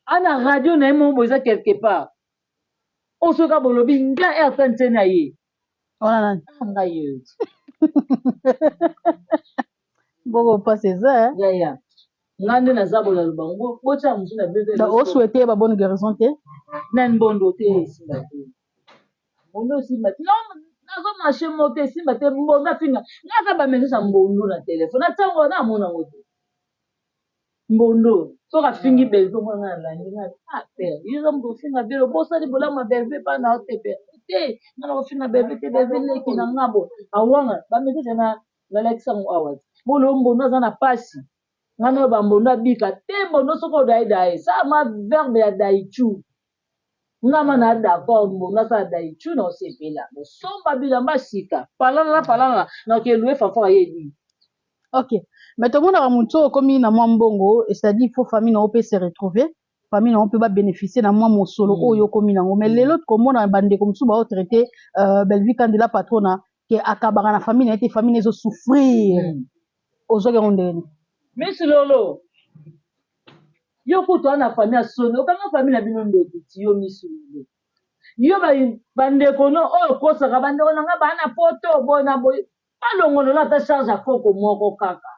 Speaker 1: ana radio na ye moko boye eza quelque part oyo soki bolobi nga RTNC na ye.
Speaker 2: Wana nani?
Speaker 1: Ah, ngai oyo.
Speaker 2: Mboko mpasi eza.
Speaker 1: Yaya, nga nde naza boye, naloba ngo botia mosu na bino.
Speaker 2: Donc osouhaite ba bonne guérison te?
Speaker 1: Nani? Mbondo te, esimba te. Mbondo esimba te. Nazo marche mo te, esimba te. Mbondo afinga nga aza bamessage ya Mbondo na telefone na ntango wana amona yango te. Mbondo soki afingi Bellevue, omona nga nalandi nga: "Ah père, yo eza moto ofinga belo, bosali bolamu ya Bellevue epa na yo te." Père te, nga na kofinga Bellevue te. Bellevue leki na nga bo awanga bamessage na nalakisa yango awa te. Bolo Mbondo aza na pasi. Nga nayo ba mbondo abika te mbondo soki odaye daye sala mwa verbe ya daichu nga ma na d'accord mbondo asala daichu na osepela bosomba bilamba sika palala na palala na okelue fanfara ye di.
Speaker 2: Ok, mais tomonaka moto oyo okomi na mwa mbongo, c'est-à-dire faut famille na yo mpe se retrouver, famille na yo mpe babénéficier na mwa mosolo oyo okomi nango. Mais lelo komona bandeko mosusu baotraite Bellevue Kandela patrona ke akabaka na famille na ye te, famille na ye ezosouffrir. Ozwaki yango ndenge?
Speaker 1: Miss Lolo, yo kutu wana famille ya soni, okanga famille na bino ndoki ti yo. Miss Lolo, yo bandeko no oyo okosaka bandeko na nga baa na poto boye na boye, balongolola ata charge ya koko moko kaka,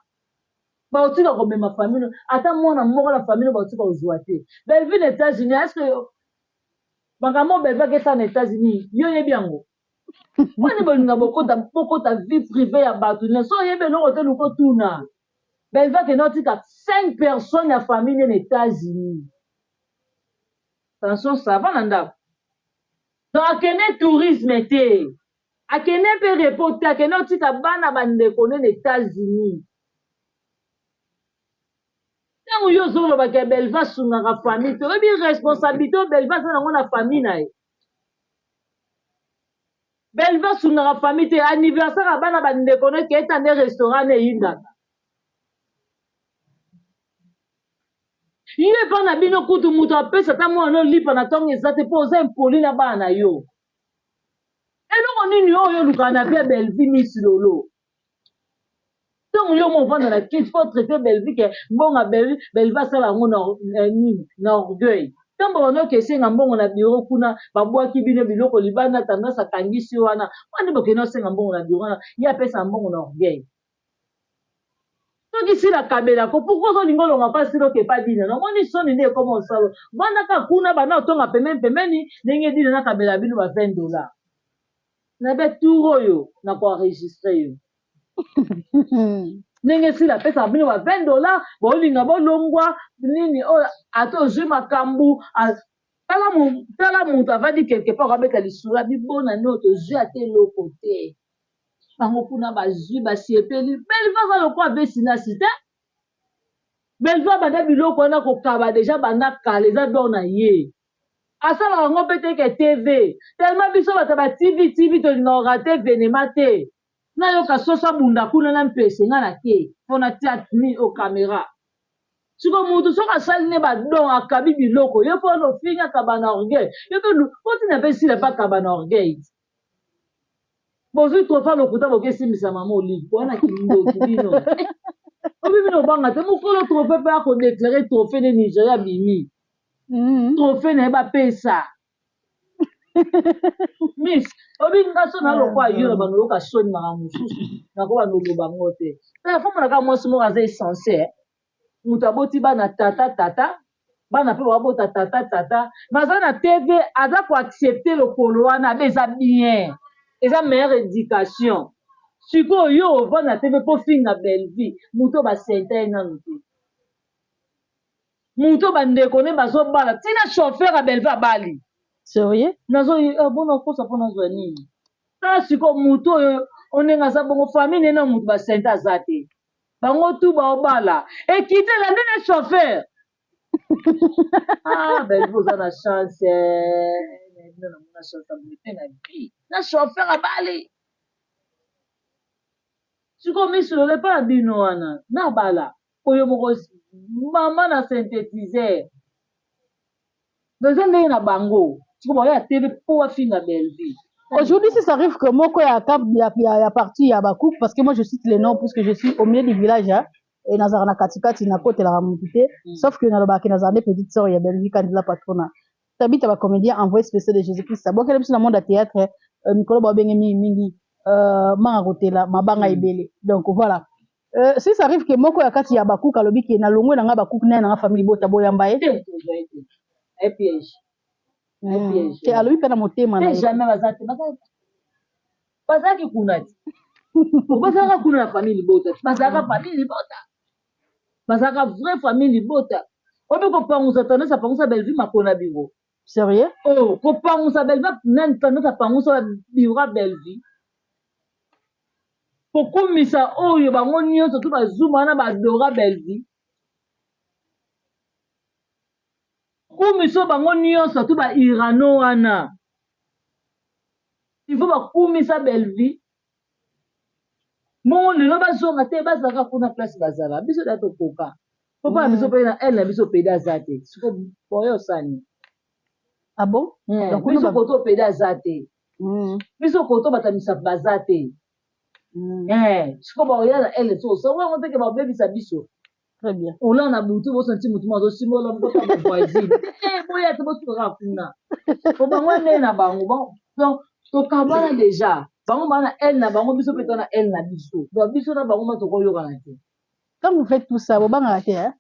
Speaker 1: baotika komema famille, ata mwana moko na famille baotika kozwa te. Bellevue na États-Unis, est ce que makambo Bellevue akesala na États-Unis, yo oyebi yango? Wani bolinga bokota bokota vie privée ya bato nyonso, oyebi eloko te, luko tuna. Bellevue akende otika cinq personnes ya famille na États-Unis, tension ça va na ndako. Donc akende tourisme te, akende mpe repos te, akende otika bana bandeko nde na États-Unis. Ntango yo ozolobaka Bellevue asungaka famille te, oyebi responsabilité oyo Bellevue aza nango na famille na ye? Bellevue asungaka famille te, anniversaire ya bana bandeko no ekeyeta nde restaurant na eyindaka. Yo epa na bino kutu moto apesa ata mwana olipa na ntongo eza te, mpo oza impoli na bana na yo. Eloko nini oyo olukaka na vie ya Bellevue? Miss Lolo, ntango yo mo ovanda na kiti mpo traite Bellevue ke mbongo Bellevue, Bellevue asala yango na nini? Na orgueil. Ntango banoki esenga mbongo na bureau kuna, babwaki bino biloko libanda, tendance akangisi wana wana, bokende osenga mbongo na bureau wana, ye apesa mbongo na orgueil. Soki sila kabelako, pourquoi ozolinga olonga mpa sila okepa dina? Namoni soni nde ekoma osalo vandaka kuna, banda otonga pembeni pembeni ndenge dina nakabela bino ba 20 $. Na be tour oyo na koenregistre yo ndenge sila apesaka bino ba 20 $, bolinga bolongwa nini oyo ata ozwi makambo. Tala moto avandi quelque part, abeta lisolo abibona nini oyo tozwi ata eloko te, bango kuna bazwi, basepeli. Bellevue aza lokola besinasi te. Bellevue abanda biloko wana kokaba déjà banda kala, eza don na ye, asalaka yango mpe teke TV. Tellement biso bato ba TV TV tolingaka rate événement te. Nayoka soso abunda kuna na mpese, nga na te mpo na tia ni o caméra. Siko motu soki asali ne badon, akabi biloko, yo mpo wana ofingi akaba na orgueil. Yo mpe otina mpe sila mpe akaba na orgueil. Bozwi trophée lokuta, bokesimbisa mama Olive wana, kindoki bino. Obi bino obanga te, mokolo trophée mpe akodéclare trophée nde Nigeria abimi trophée na ye bapesa. Miss, obi nga so nalokwa yo na bando oyoka soni, makambo mosusu nakoba noloba yango te. Telefone monaka mwasi moko aza essentiel, moto aboti bana tata tata, bana mpe babota tata tata, mais aza na TV, aza koaccepte lokolo wana abe eza bien, eza meilleure éducation. Sikoyo yo ovanda na TV mpo finga Bellevue, moto basenta ye nanu te, moto bandeko nde bazobala, ntina chauffeur ya Bellevue abali.
Speaker 2: Sérieux?
Speaker 1: Nazo bona kosa mpo nazwa nini? Tala sikoyo motu oyo ondenge aza bongo, famille nde na motu basente aza te, bango tu baobala ekitela nde na chauffeur. Ah, Bellevue oza na chance, bino namona chance ya boye te na vie, na chauffeur abali. Sikoyo misilolo epa na bino wana na bala oyo moko mama na synthétiseur, eza ndenge na bango. Sikoyo baoya tv mpo bafinga Bellevue.
Speaker 2: Aujourd'hui, si ça arrive que moko ya ya, ya, ya parti ya Bakouk, parce que moi je cite les noms puisque je suis au milieu du village, hein, et nazala na katikati, nakotelaka motu te, sauf que nalobaka nazala nde petite sœur ya Bellevue Kandila patrona tabita bacomédien, envoyé spécial de Jésus Christ abokele biso na monde ya théâtre. Mikolo babenge mingi mingi manga kotela mabanga ebele. Donc voilà, si ça arrive que moko ya kati ya Bakouk alobi ke nalongwe na nga Bakouk naye nanga famille bota, boyamba ye?
Speaker 1: Piège.
Speaker 2: Te, alobi mpe na motema
Speaker 1: na jamais baza te, bazalaki kuna te, bazalaka kuna na famille libota, bazalaka famille libota, bazalaka vraie famille libota. Obi kopangusa tendance apangusa Bellevue makolo na biro.
Speaker 2: Sérieux?
Speaker 1: Oh, kopangusa Bellevue nani? Tendance apangusa biro ya Bellevue, kokumisa oyo bango nyonso to bazuma wana badora Bellevue. Bakokumiso bango nyonso tu ba irano wana. Il faut bakumisa Bellevue. Bongo lelo bazonga te, bazalaka kuna place bazala. Biso da tokoka. Papa na biso mpe na aile na biso pede aza te. Siko boyo osani.
Speaker 2: Ah bon? Donc, kuna
Speaker 1: Biso koto pede aza te. Biso koto bato ya misapo baza te. Siko baoya na aile so osongo yango teke babebisa biso.
Speaker 2: Très bien.
Speaker 1: Ola na butu bosanti motu mo azosimbola mokota bavoisine. Boya te, bosukaka kuna. Po bango nde na bango. Bon, donc tokabwana déjà. Bango baa na aile na bango, biso mpe to na aile na biso. Donc biso na bango ma tokoyokana te.
Speaker 2: Quand vous faites tout ça, bobangaka te, hein?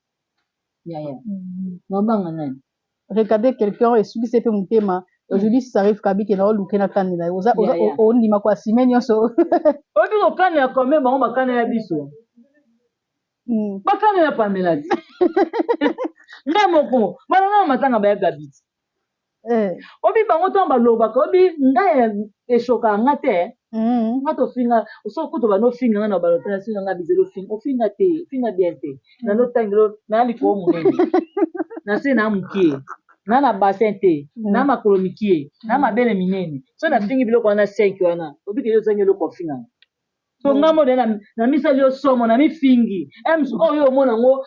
Speaker 1: Yaya, nabanga nani?
Speaker 2: Regardez quelqu'un et soki se mpe motema aujourd'hui, si ça arrive kabi ke na oluke na kandela ye, oza ondima koassumer nyonso?
Speaker 1: Oyebi kokana ya combien bango bakana ya biso? Bakana ya Pamela ti nga moko bana na matanga baya Gabi ti. Obi bango ntango balobaka, obi ngai eshokaka nga te. Nga tofinga soki kutu bando ofinga nga na balotala singa nga bizeli ofinga, ofinga te, ofinga bien te. Nalotangelo na likolo monene, na se na mokie, na na bassin te, na makolo mikie, na mabele minene. So nafingi biloko wana 5 wana, obike yo ozangi eloko ofinganga. So nga mo na misali yo somo na mifingi ems oyo omona yango,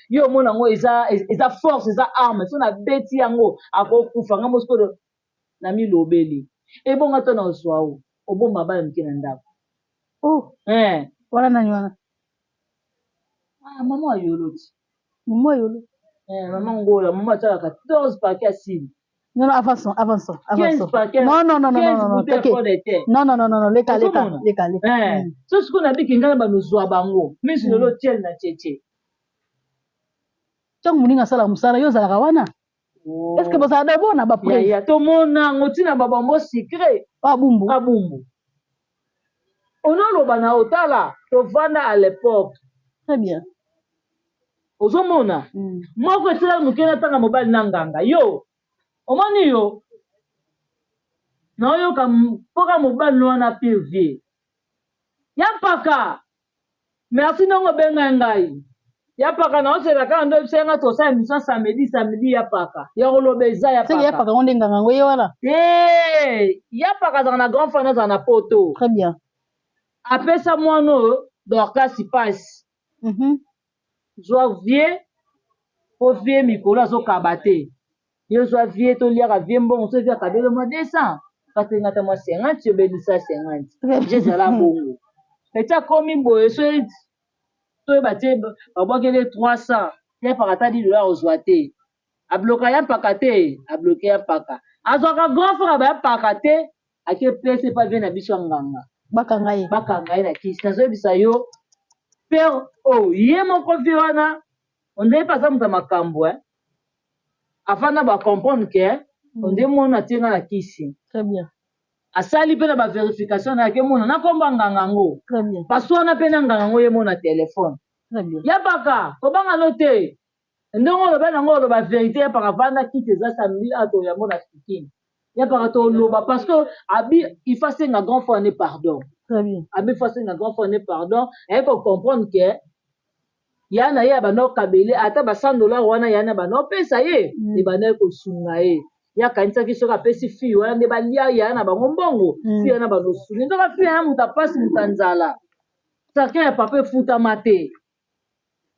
Speaker 1: yo omona yango eza force, eza arme. So nabeti yango akokufa. Nga mo sikoyo na milobeli ebonga to na ozwa o obomba bana mike na ndako.
Speaker 2: Oh. Wana nani wana?
Speaker 1: Ah, mama ayolo ti.
Speaker 2: Mama ayolo.
Speaker 1: Mama Ngola, mama atiaka 14 paquet asili.
Speaker 2: Non, non, avançons, avançons, avançons.
Speaker 1: 15 paquets.
Speaker 2: Non, non, non, non, non, non,
Speaker 1: 15
Speaker 2: ok. Non, non, non, non, non, leka, leka, leka, leka.
Speaker 1: So sikoyo nabiki ngai na banozwa bango miso lelo tiele na tietie.
Speaker 2: Ntango moninga asala mosala, yo ozalaka wana? Est ce que bozala d'abord na bapreuve?
Speaker 1: Ya tomona yango ntina babambo secret.
Speaker 2: Abumbu.
Speaker 1: Abumbu onoloba na otala tovanda à l'époque.
Speaker 2: Très bien.
Speaker 1: Ozomona moko etikali moke na ntanga mobali na nganga. Yo omoni, yo naoyoka mpoka mobali wana pire vie ya mpaka. Merci ndongo obengai ngai ya paka. Naozela kaka ndo oyebisa nga tosala émission samedi. Samedi ya paka ya koloba eza ya
Speaker 2: Seke ya
Speaker 1: paka.
Speaker 2: Paka ngo nde nganga ngo ye wana.
Speaker 1: Te, ya paka azalaka na grand frère, azala na Poto.
Speaker 2: Très bien.
Speaker 1: Apesa mwana oyo Dorcas pasi. Zwa vie po vie mikolo azokaba te. Yo zwa vie, toliaka vie mbongo. So vie akabeli mwa 200, katenga ata mwa 50, obelisa 50. Je ezala bongo eti akomi boye. So toyeba te, babwakeli 300 ya paka, ata 10 dollar ozwa te. Abloka ya mpaka te, abloke ya mpaka, azwaka grand frère baya mpaka te, ake pese pa vie na biso ya nganga.
Speaker 2: Bakanga ye.
Speaker 1: Bakanga ye na kisi. Nazoyebisa yo père oyo ye moko vie wana ondenge mpe aza moto ya makambo, afanda bacomprendre ke onde mwana atie nga na kisi.
Speaker 2: Très bien.
Speaker 1: Asali mpe na bavérification na yake mona nakomba nganga yango.
Speaker 2: Très bien.
Speaker 1: Parce wana mpe na nganga yango ye mona telefone.
Speaker 2: Très bien.
Speaker 1: Ya paka kobanga no te, ndenge oloba nango, oloba vérité. Ya paka vanda, kiti eza samedi awa, toyango na fikini ya paka toloba, parce que abi il faut asenga grand frère ne pardon.
Speaker 2: Très bien.
Speaker 1: Abi faut asenga grand frère ne pardon, aye kocomprendre ke ya na ye abanda okabele ata ba 100 $ wana, ya na banda opesa ye. Ebanda kosunga ye. Ye akanisaki soki apesi fille wana nde balia ya na bango mbongo. Fille wana bazosunga, nzoka fille wana moto apasi, moto ya nzala, cercueil ya papa efutama te.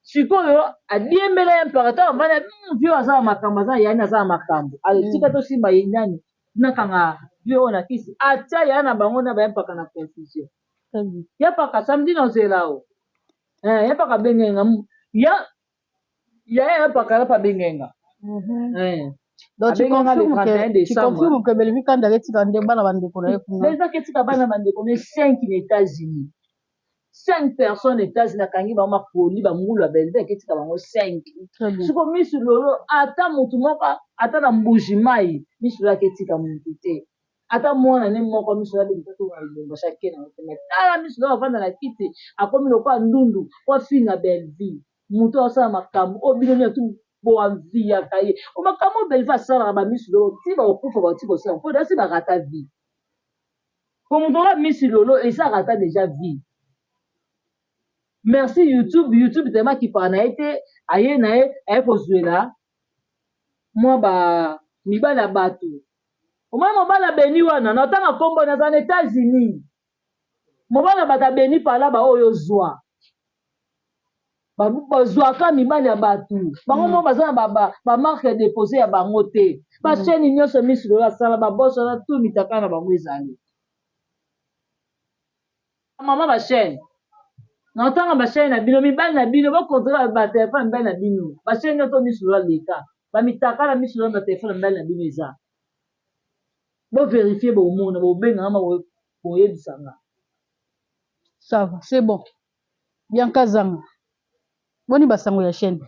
Speaker 1: Sikoyo adiembela ye mpaka ntango avandi vieux aza na makambo, aza yani, aza na makambo. Tika tosimba ye nani, nakanga vieux oyo na kisi, atia ya na bango na baya mpaka na confusion.
Speaker 2: Très bien.
Speaker 1: Ya paka samedi nazela o ya paka bengenga ya ya paka ya pa bengenga.
Speaker 2: Donc tu
Speaker 1: Abengi nga le
Speaker 2: confirmes
Speaker 1: 31
Speaker 2: que tu
Speaker 1: décembre.
Speaker 2: confirmes que Bellevue Kanda etika nde bana bandeko na ye kuna.
Speaker 1: Ezaki etika bana bandeko ne 5 na États-Unis, 5 personnes États-Unis, akangi bango makoli bangulu ya Bellevue, aketika bango 5.
Speaker 2: Très bien.
Speaker 1: Siko misu lolo ata motu moko ata na Mbuji Mai, misu lolo aketika motu te, ata mwana ne moko. Misu lolo abengisa to na Lubumbashi, ake nango te. Mais tala misu lolo avanda na kiti, akomi lokola ndundu po afinga Bellevue, moto asala makambo oyo bino nyonso boanviyaka ye. O makambo oyo Bellevue asalaka, bamisu lolo ti bakokufa, bauti kosala mpo dasi barata vie. Po moto oyo misi lolo eza rata déjà vie. Merci YouTube. YouTube tellement akipaka na ye te, aye na ye, aye kozwela. Mwa ba mibali ya bato. Omoni mobali ya Beni wana, na otanga kombo naza na Etats-Unis. Mobali ya bato ya Beni pala ba oyo ozwa. Bazwaka mibali ya bato. Bango moko baza na ba marque deposee ya bango te. Ba chaine nyonso misu lola asala ba boss wana tout mitaka na bango ezali. Maman ba chaine na otanga ba chaine na bino mibali na bino bo controle ba telephone mibali na bino ba chaine nioso misu lola leka ba mitakala misu lola ba telephone mibali na bino eza bo verifier bomona bobenga nga boyebisa nga.
Speaker 2: Ça va c'est bon Bianca Zanga boni ba sango ya chaine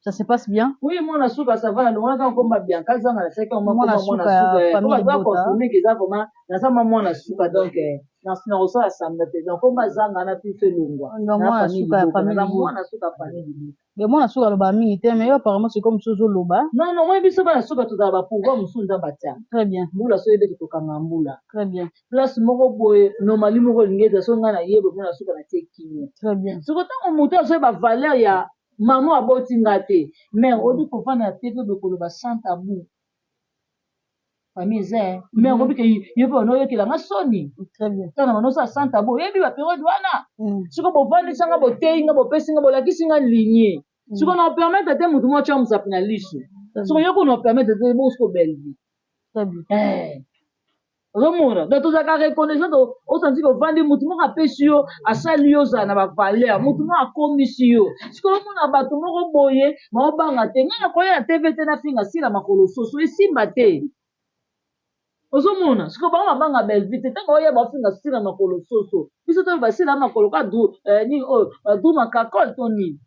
Speaker 2: ça se passe bien?
Speaker 1: Oui mwana suka ça va na longolaka nkombo ya Bianca Zanga na tiaki yango mwana suka ya famille ba confirmer que eza vraiment naza mwa mwana suka donc na kosala semblant te donc nkombo ya Zanga na biso elongwa
Speaker 2: na famille
Speaker 1: libota mwana suka famille libota.
Speaker 2: Mais mwana suka alobaka mingi te mais yo apparemment c'est comme si ozoloba.
Speaker 1: Non non moi biso bana suka tozala ba pouvoir mosusu Nzambe atia.
Speaker 2: Très bien.
Speaker 1: Mbula soki ebeti tokanga mbula.
Speaker 2: Très bien.
Speaker 1: Place moko boye normali moko elingi eza soki ngai naye boye mwana suka natie kimia.
Speaker 2: Très bien.
Speaker 1: Siko ntango moto azoyeba valeur ya mama aboti nga te mais oyebi kofanda na TV boye koloba sans tabou. Famille eza hein. Mais oyebi ke yo pe bana oyokela nga soni.
Speaker 2: Très bien.
Speaker 1: Tana bana osala sans tabou oyebi ba periode wana. Siko bovandisa nga boteyi nga bopesi nga bolakisi nga ligne. Siko na permettre te moto moko atia mosapi na lisu. Siko yo ko na permettre te bongo siko Bellevue.
Speaker 2: Très bien.
Speaker 1: Eh. Ozomona donc tozalaka reconnaissant osanti kovandi motu moko apesi yo asali yo ozala na bavaleur motu moko akomisi yo sikoyo omona bato moko boye baobanga te ngai nakoya na tv te nafinga sila makolo soso esimba te ozomona sikoyo bango babanga Bellevue te ntango oya baofinga sila makolo soso biso toyo basila makolo ka du eh, nini oyo badu makakole to nini.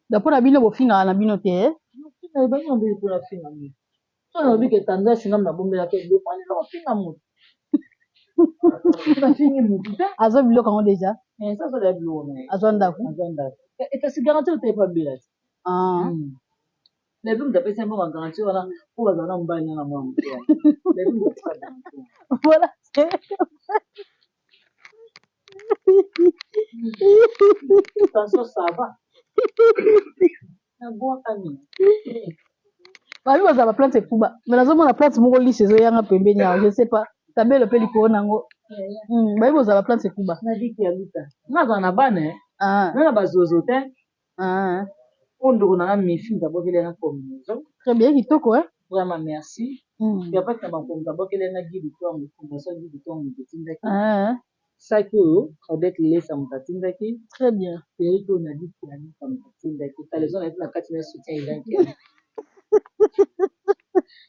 Speaker 2: Donc mpo na bino bofingaka na bino te eh?
Speaker 1: Finga ebandi na mbeli mpona finga nini so nalobi ke tendresse ngam nabombelaka eloko wana eza kofinga motu nafingi motu te.
Speaker 2: Azwa biloko yango deja?
Speaker 1: Eh, ça azwa biloko na ye.
Speaker 2: Azwa ndako?
Speaker 1: Azwa ndako. Kasi garantie oteyi pa bela te.
Speaker 2: Ah.
Speaker 1: Levi moto apesi mbongo ya garantie wana mpo bazala na mobali na na mwana moke wana. Levi moto apesa garantie.
Speaker 2: Voilà.
Speaker 1: Tension ça va. Nabwaka nini?
Speaker 2: Babi bazala ba plante ekuba mais nazomona plante moko lisse ezoyanga pembeni awa, je sais pas tabelo mpe likolo nango. Babi bozala ba plante ekuba.
Speaker 1: Nadiki ya luta. Nga azala na bana eh.
Speaker 2: Ah.
Speaker 1: Nga na bazozo te.
Speaker 2: Ah.
Speaker 1: Oyo ndeko na nga Mifi moto abwakeli nga combinaison.
Speaker 2: Très bien, kitoko eh.
Speaker 1: Vraiment merci. Ya pati na bango moto abwakeli nga Guy Lutongo, fondation Guy Lutongo moto etindaki.
Speaker 2: Ah.
Speaker 1: Saki oyo Odette Lesa moto atindaki.
Speaker 2: Très bien.
Speaker 1: Perruque oyo Nadiki ya luta moto atindaki. Caleçon na ye na kati na soutien eza nkele.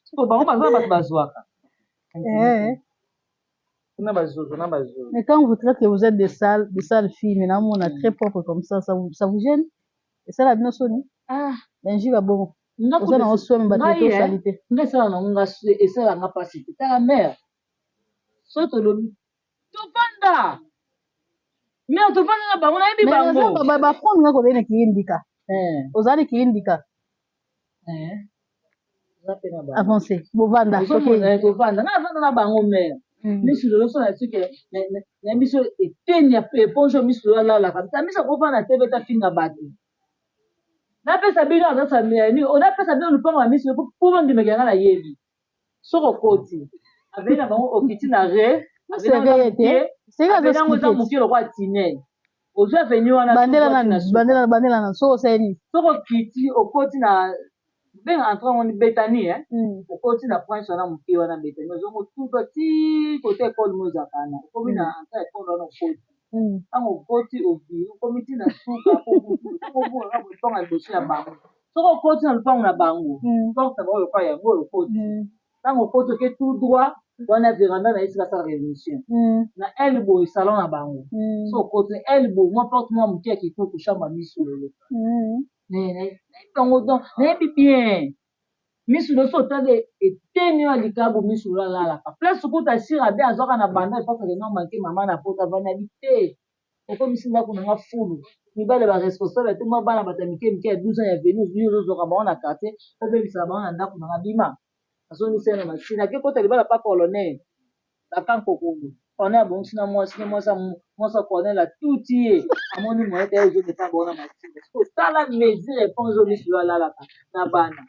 Speaker 1: Siko bango baza bato bazwaka.
Speaker 2: Eh.
Speaker 1: Kuna bazozo na bazozo.
Speaker 2: Mais quand vous traitez que vous êtes des sales filles, mais on a très propre comme ça, ça vous gêne? Et ça la bino soni?
Speaker 1: Ah,
Speaker 2: Benji ba bon. Oza na oswemi bato
Speaker 1: ngai
Speaker 2: osali te.
Speaker 1: Ngai esala nango nga esala nga mpasi te. Tala mare. So tolobi tovanda. Mare tovanda na bango nayebi bango.
Speaker 2: Mais ba prendre nga kozali na kiyindika.
Speaker 1: Eh.
Speaker 2: Ozali kiyindika.
Speaker 1: Eh. Oza pe na bango.
Speaker 2: Avancé. Bovanda.
Speaker 1: Ozomona tovanda. Ngai navanda na bango mare. Misu lelo so na soki na biso eteni ya éponge oyo misu lelo alalaka. Ta misu akofanda te beta finga bato. Napesa bino adresse ya nini, napesa bino lupango ya misu po bandimaka nga nayebi. Soki okoti aveni na bango okiti na re aveni yango eza moke lokola tunnel. Ozwi aveni wana
Speaker 2: bandela nani bandela bandela na soki osali nini?
Speaker 1: Soki okiti okoti na benga entrée yango ni Betani eh? Okoti na prince wana moke wana Betani ozongo tuta ti kote école mo ezalaka wana okomi na entrée école wana okoti ntango okoti obimi okomi ti na suka okobungaka lupango ya liboso ya bango. Soki okoti na lupango na bango porte na bango lokola yango oyo okoti ntango okoti oke tout droit wana veranda na ye esika asalaka émission na aile boye salon na bango. So okoti aile boye mwa porte mwa moke ya kitoko chambre ya misu lelo nayebi bango donc nayebi bien misu nyonso otali eteni oyo likabu misu oyo alalaka place kuta asira be azwaka na banda epasaka eno manke mama na poto avandi abi te okomisi ndako na nga fulu mibale ba responsable te mwa bana bato ya mike mike ya 12 ans ya venu yo ozozwaka bango na quartier obebisaka bango na ndako na nga bima azongisa ye na masina ake kota libala pa colonel bakankokolo colonel abongisi na mwasi na mwasi mwasi ya colonel atuti ye amoni moye te ozongi epa bango na masina. Tala mesure éponge oyo misu oyo alalaka na bana.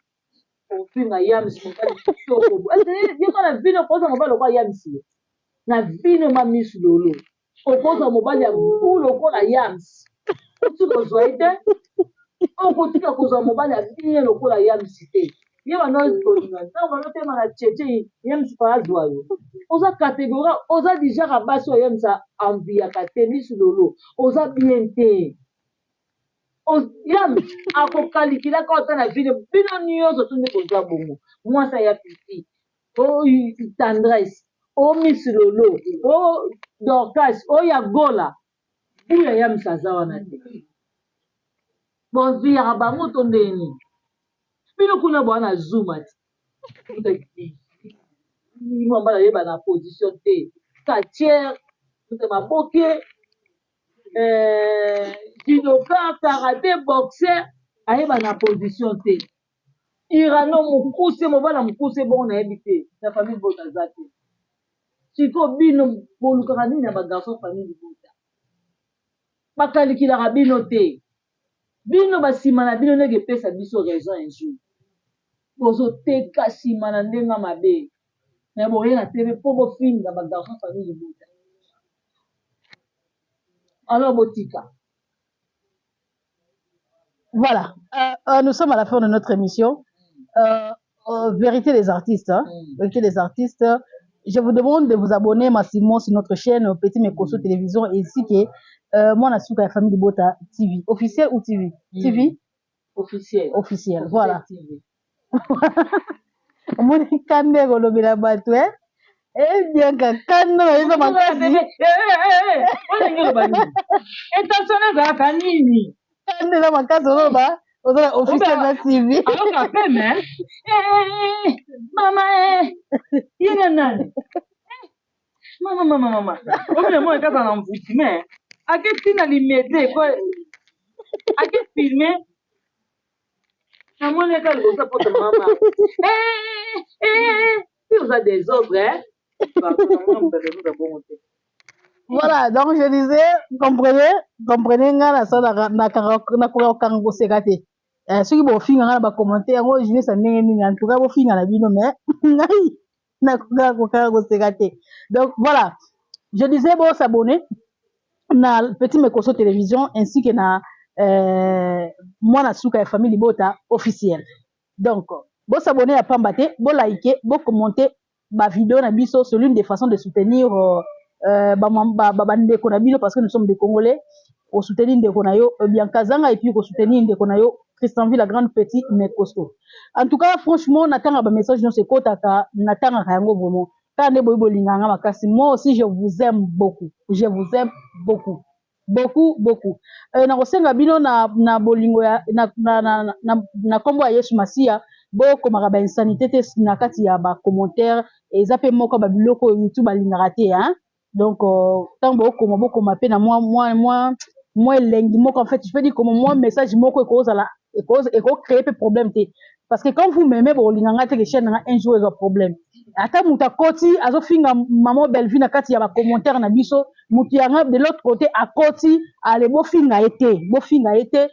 Speaker 1: Ofinga Yams, mobali kitoko ye mwana vino, okozwa mobali lokola Yams na vino ma misu lolo, okozwa mobali ya bu lokola Yams, otika kozwa ye te, okotika kozwa mobali ya bien lokola Yams te. Ye bando kolinga ntango bandotema na cheche, Yams pa azwa yo. Oza catégorie, oza dijaka basi oyo Yams enviaka te. Misu lolo, oza bien te. Yams akokalikilaka ata na vino. Bino nyonso tu nde kozwa bongo mwasi aya piti o Tendresse, o Miss Lolo, o Dorcas, o ya Gola buya. Yams aza wana te. Bonviyaka bango to ndeni bino kuna bwana na zuma ti mwamba nayeba na position te, quartier moto maboke, judoka, karate, boxer, ayeba na position te. Irano mokuse, mobala mokuse bongo, nayebi te na famille libota aza te. Sikoyo bino bolukaka nini na bagarçon famille libota? Bakalikilaka bino te. Bino basima na bino ndenge epesa biso raison. Un jour bozoteka nsima na ndenge mabe me boye na TV mpo bofinga bagarçon famille libota. Alors botika.
Speaker 2: Voilà, nous sommes à la fin de notre émission. Vérité des artistes. Hein? Vérité des artistes. Je vous demande de vous abonner massivement sur notre chaîne Petit Mekoso Télévision ainsi que moi, la famille de Bota TV. Officiel ou TV? TV.
Speaker 1: Officiel.
Speaker 2: Officiel, voilà. TV. Omoni kande kolobela bato eh Bianca, kanda na eza makasi.
Speaker 1: Olingi oloba nini? Intention ezalaka nini?
Speaker 2: Kanda eza makasi. Oloba oza officiel na TV.
Speaker 1: Ayoka peme mama ye na nani, mama, mama, mama. Omina mwana kaka na mvuti me ake ntina limete po ake filme. Namoni eka liboso poto mama oza désordre. Bongo te.
Speaker 2: Voilà, donc je disais, comprenez, comprenez, nga nasalaka nakoka kokanga koseka te. Soki bofinga nga na bacommentaire yango, junesa ndenge nini, en tout cas bofinga na bino, mais ngai nakoka kokanga koseka te. Donc voilà, je disais, bo s'abonner na Petit Mekoso Télévision ainsi que na Mwana Suka ya Famille Libota officiel. Donc bo s'abonner ya pamba te, bo like, bo commenter bavidéo na biso. C'est l'une des façons de soutenir bandeko na bino, parce que nous sommes des Congolais. Kosoutenir ndeko na yo Bianca Zanga et puis kosoutenir ndeko na yo Christian la grande Petit mais costaud. En tout cas, franchement, natanga bamessage nyonso ekotaka, natangaka yango vraiment. Kaka nde boyi bolinganga makasi, moi aussi je vous aime beaucoup, je vous aime beaucoup, beaucoup, beaucoup. Nakosenga bino na bolingo ya na nkombo ya Yesu Masiya, bokomaka bainsanité te na kati ya bacommentaire. Eza mpe moko ya babiloko oyo YouTube alingaka te, hein? Donc ntango bokoma, bokoma mpe na mwa elengi moko. En fait, je peux dire comme mwa message moko ekozala ekocréer mpe problème te, parce que quand vous m'aimez, bokolinga nga te ke chaîne nanga un jour ezwa problème. Ata moto akoti azofinga mama Bellevue na kati ya bacommentaire na biso, moto yanga de l'autre côté akoti ale, bofinga ye te, bofinga ye te,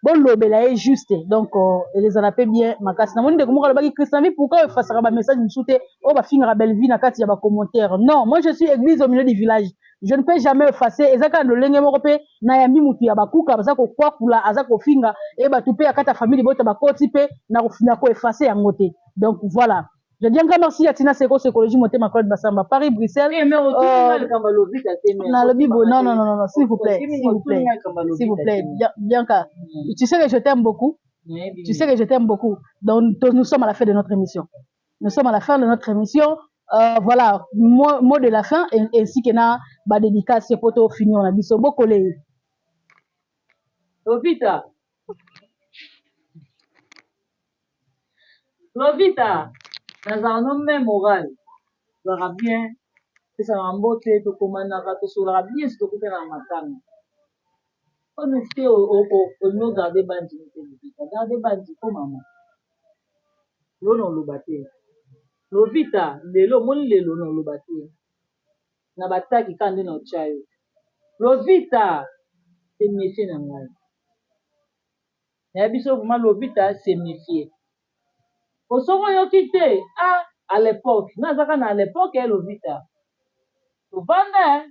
Speaker 2: bolobela ye juste. Donc ezala mpe bien makasi. Namoni ndeko moko alobaki: "Christian, pourquoi efasaka bamessage mosusu te oyo bafingaka Bellevue na kati ya bacommentaire?" Non, moi je suis église au milieu du village, je ne peux jamais effacer. Eza kaka lolenge moko mpe nayambi mutu ya bakuka, baza kokwakula, aza kofinga e bato mpe ya kati ya famille libota bakoti mpe na koeffacer yango te. Donc voilà, je dis un grand merci à Tina Seko, Sécologie, Motema, Claude Bassamba, Paris, Bruxelles. Nalobi bo, non, non, non, non, s'il vous plaît, s'il vous plaît, s'il vous plaît, Bianca, tu sais que je t'aime beaucoup. Tu sais que je t'aime beaucoup. Donc, nous sommes à la fin de notre émission. Nous sommes à la fin de notre émission. Voilà, mot de la fin, ainsi que na ba dédicace pour finir na biso. Bokole.
Speaker 1: Lovita. Lovita, nazalaka no même moral, ezalaka bien, pesaka mbote, tokomanaka, tosolaka bien. Si tokutana na matanga oyo te, olingi ogarde bandimi te. Lovita, garde bandi po mama lelo na oloba te. Lovita, lelo omoni, lelo na oloba te na bataki kaka nde na otya yo. Lovita, se méfie na ngai, nayebi so vraiment. Lovita, se méfie. Osoki oyoki te, ah, à l'époque nazaka na, à l'époque ya Lovita, tovanda,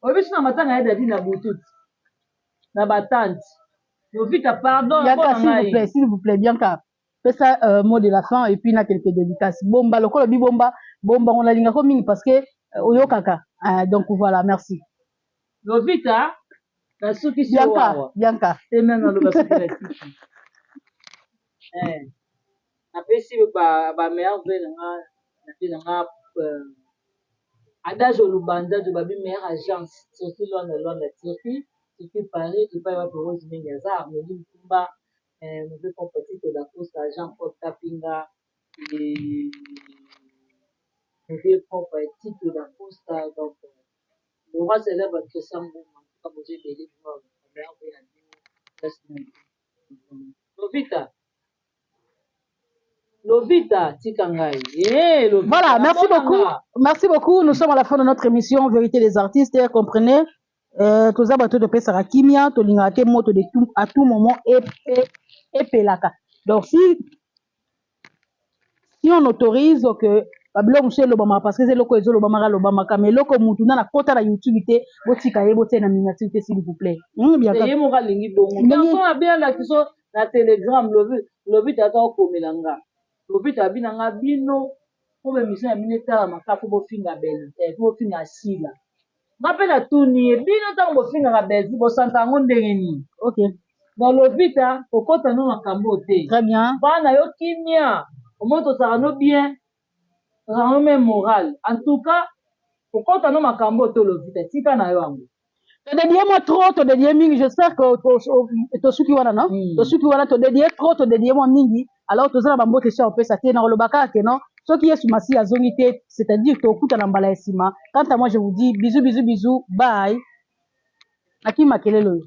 Speaker 1: oyebi so na matanga ya Dadi na bututi na batante Lovita, pardon.
Speaker 2: Bianca, s'il vous plaît, s'il vous plaît, Bianca, pesa mot de la fin et puis na quelques dédicaces. Bomba lokola bibomba bomba, on alingako mingi parce que oyokaka. Donc voilà, merci.
Speaker 1: Lovita, nasukisi.
Speaker 2: Bianca, Bianca.
Speaker 1: Te, me naloba soki natiki. Napesi bameilleurs vœux na nga, nape na nga Adage Olubanza to babi meilleure agence, Turquie, Lwanda, Lwanda, Turquie, Turquie, Paris, epai wapi Rose Mingi aza, Armeli Ntumba, mauvais propre, Tito Dacosta, Jean Paul Kapinga, mauvais propre, Tito Dacosta, donc le roi célèbre Christian Mbuma. En tout cas, bozo ebele, meilleurs vœux na bino. Lovita, Lovita, tika ngai.
Speaker 2: Eh, voilà, merci beaucoup. Merci beaucoup. Nous sommes à la fin de notre émission Vérité des artistes. Comprenez, toza bato topesaka kimia, tolingaka te moto de tout, à tout moment epelaka. Donc si on autorise que babiloko mosusu elobamaka, parce que eza eloko ezolobamaka lobamaka, mais eloko mutu na nakota na YouTube te, botika ye, botia na miniature te, s'il vous plaît.
Speaker 1: Ye moko alingi bongo. Garçon abeyalaki so na Telegram, lobi lobi tata okomela nga, lobi tabi na nga bino mpo baémission ya bino etalamaka, fo bofinga Belle, fo bofinga Sila. Nga mpe natuni ye: bino ntango bofingaka Bellevue, bosanta yango ndenge nini? Na Lovita, kokɔta no makambo te.
Speaker 2: Très bien.
Speaker 1: Bana yo kimia, omoi tozalaka no bien, tozalaka no même moral. En tout cas, kokɔta no makambo te, Lovita, tika na yo yango.
Speaker 2: Todédier moi trop, todédier mingi. J'espère que tosuki wana, non? Tosuki wana, todédier trop, todédier moi mingi. Alors toza na bambote so opesa te, na koloba kaka ke non, soki Yesu Masiya azongi te, c'est-à-dire tokutana mbala ya nsima. Quant à moi, je vous dis bisous, bisous, bisous, bye. Naki makelele oyo.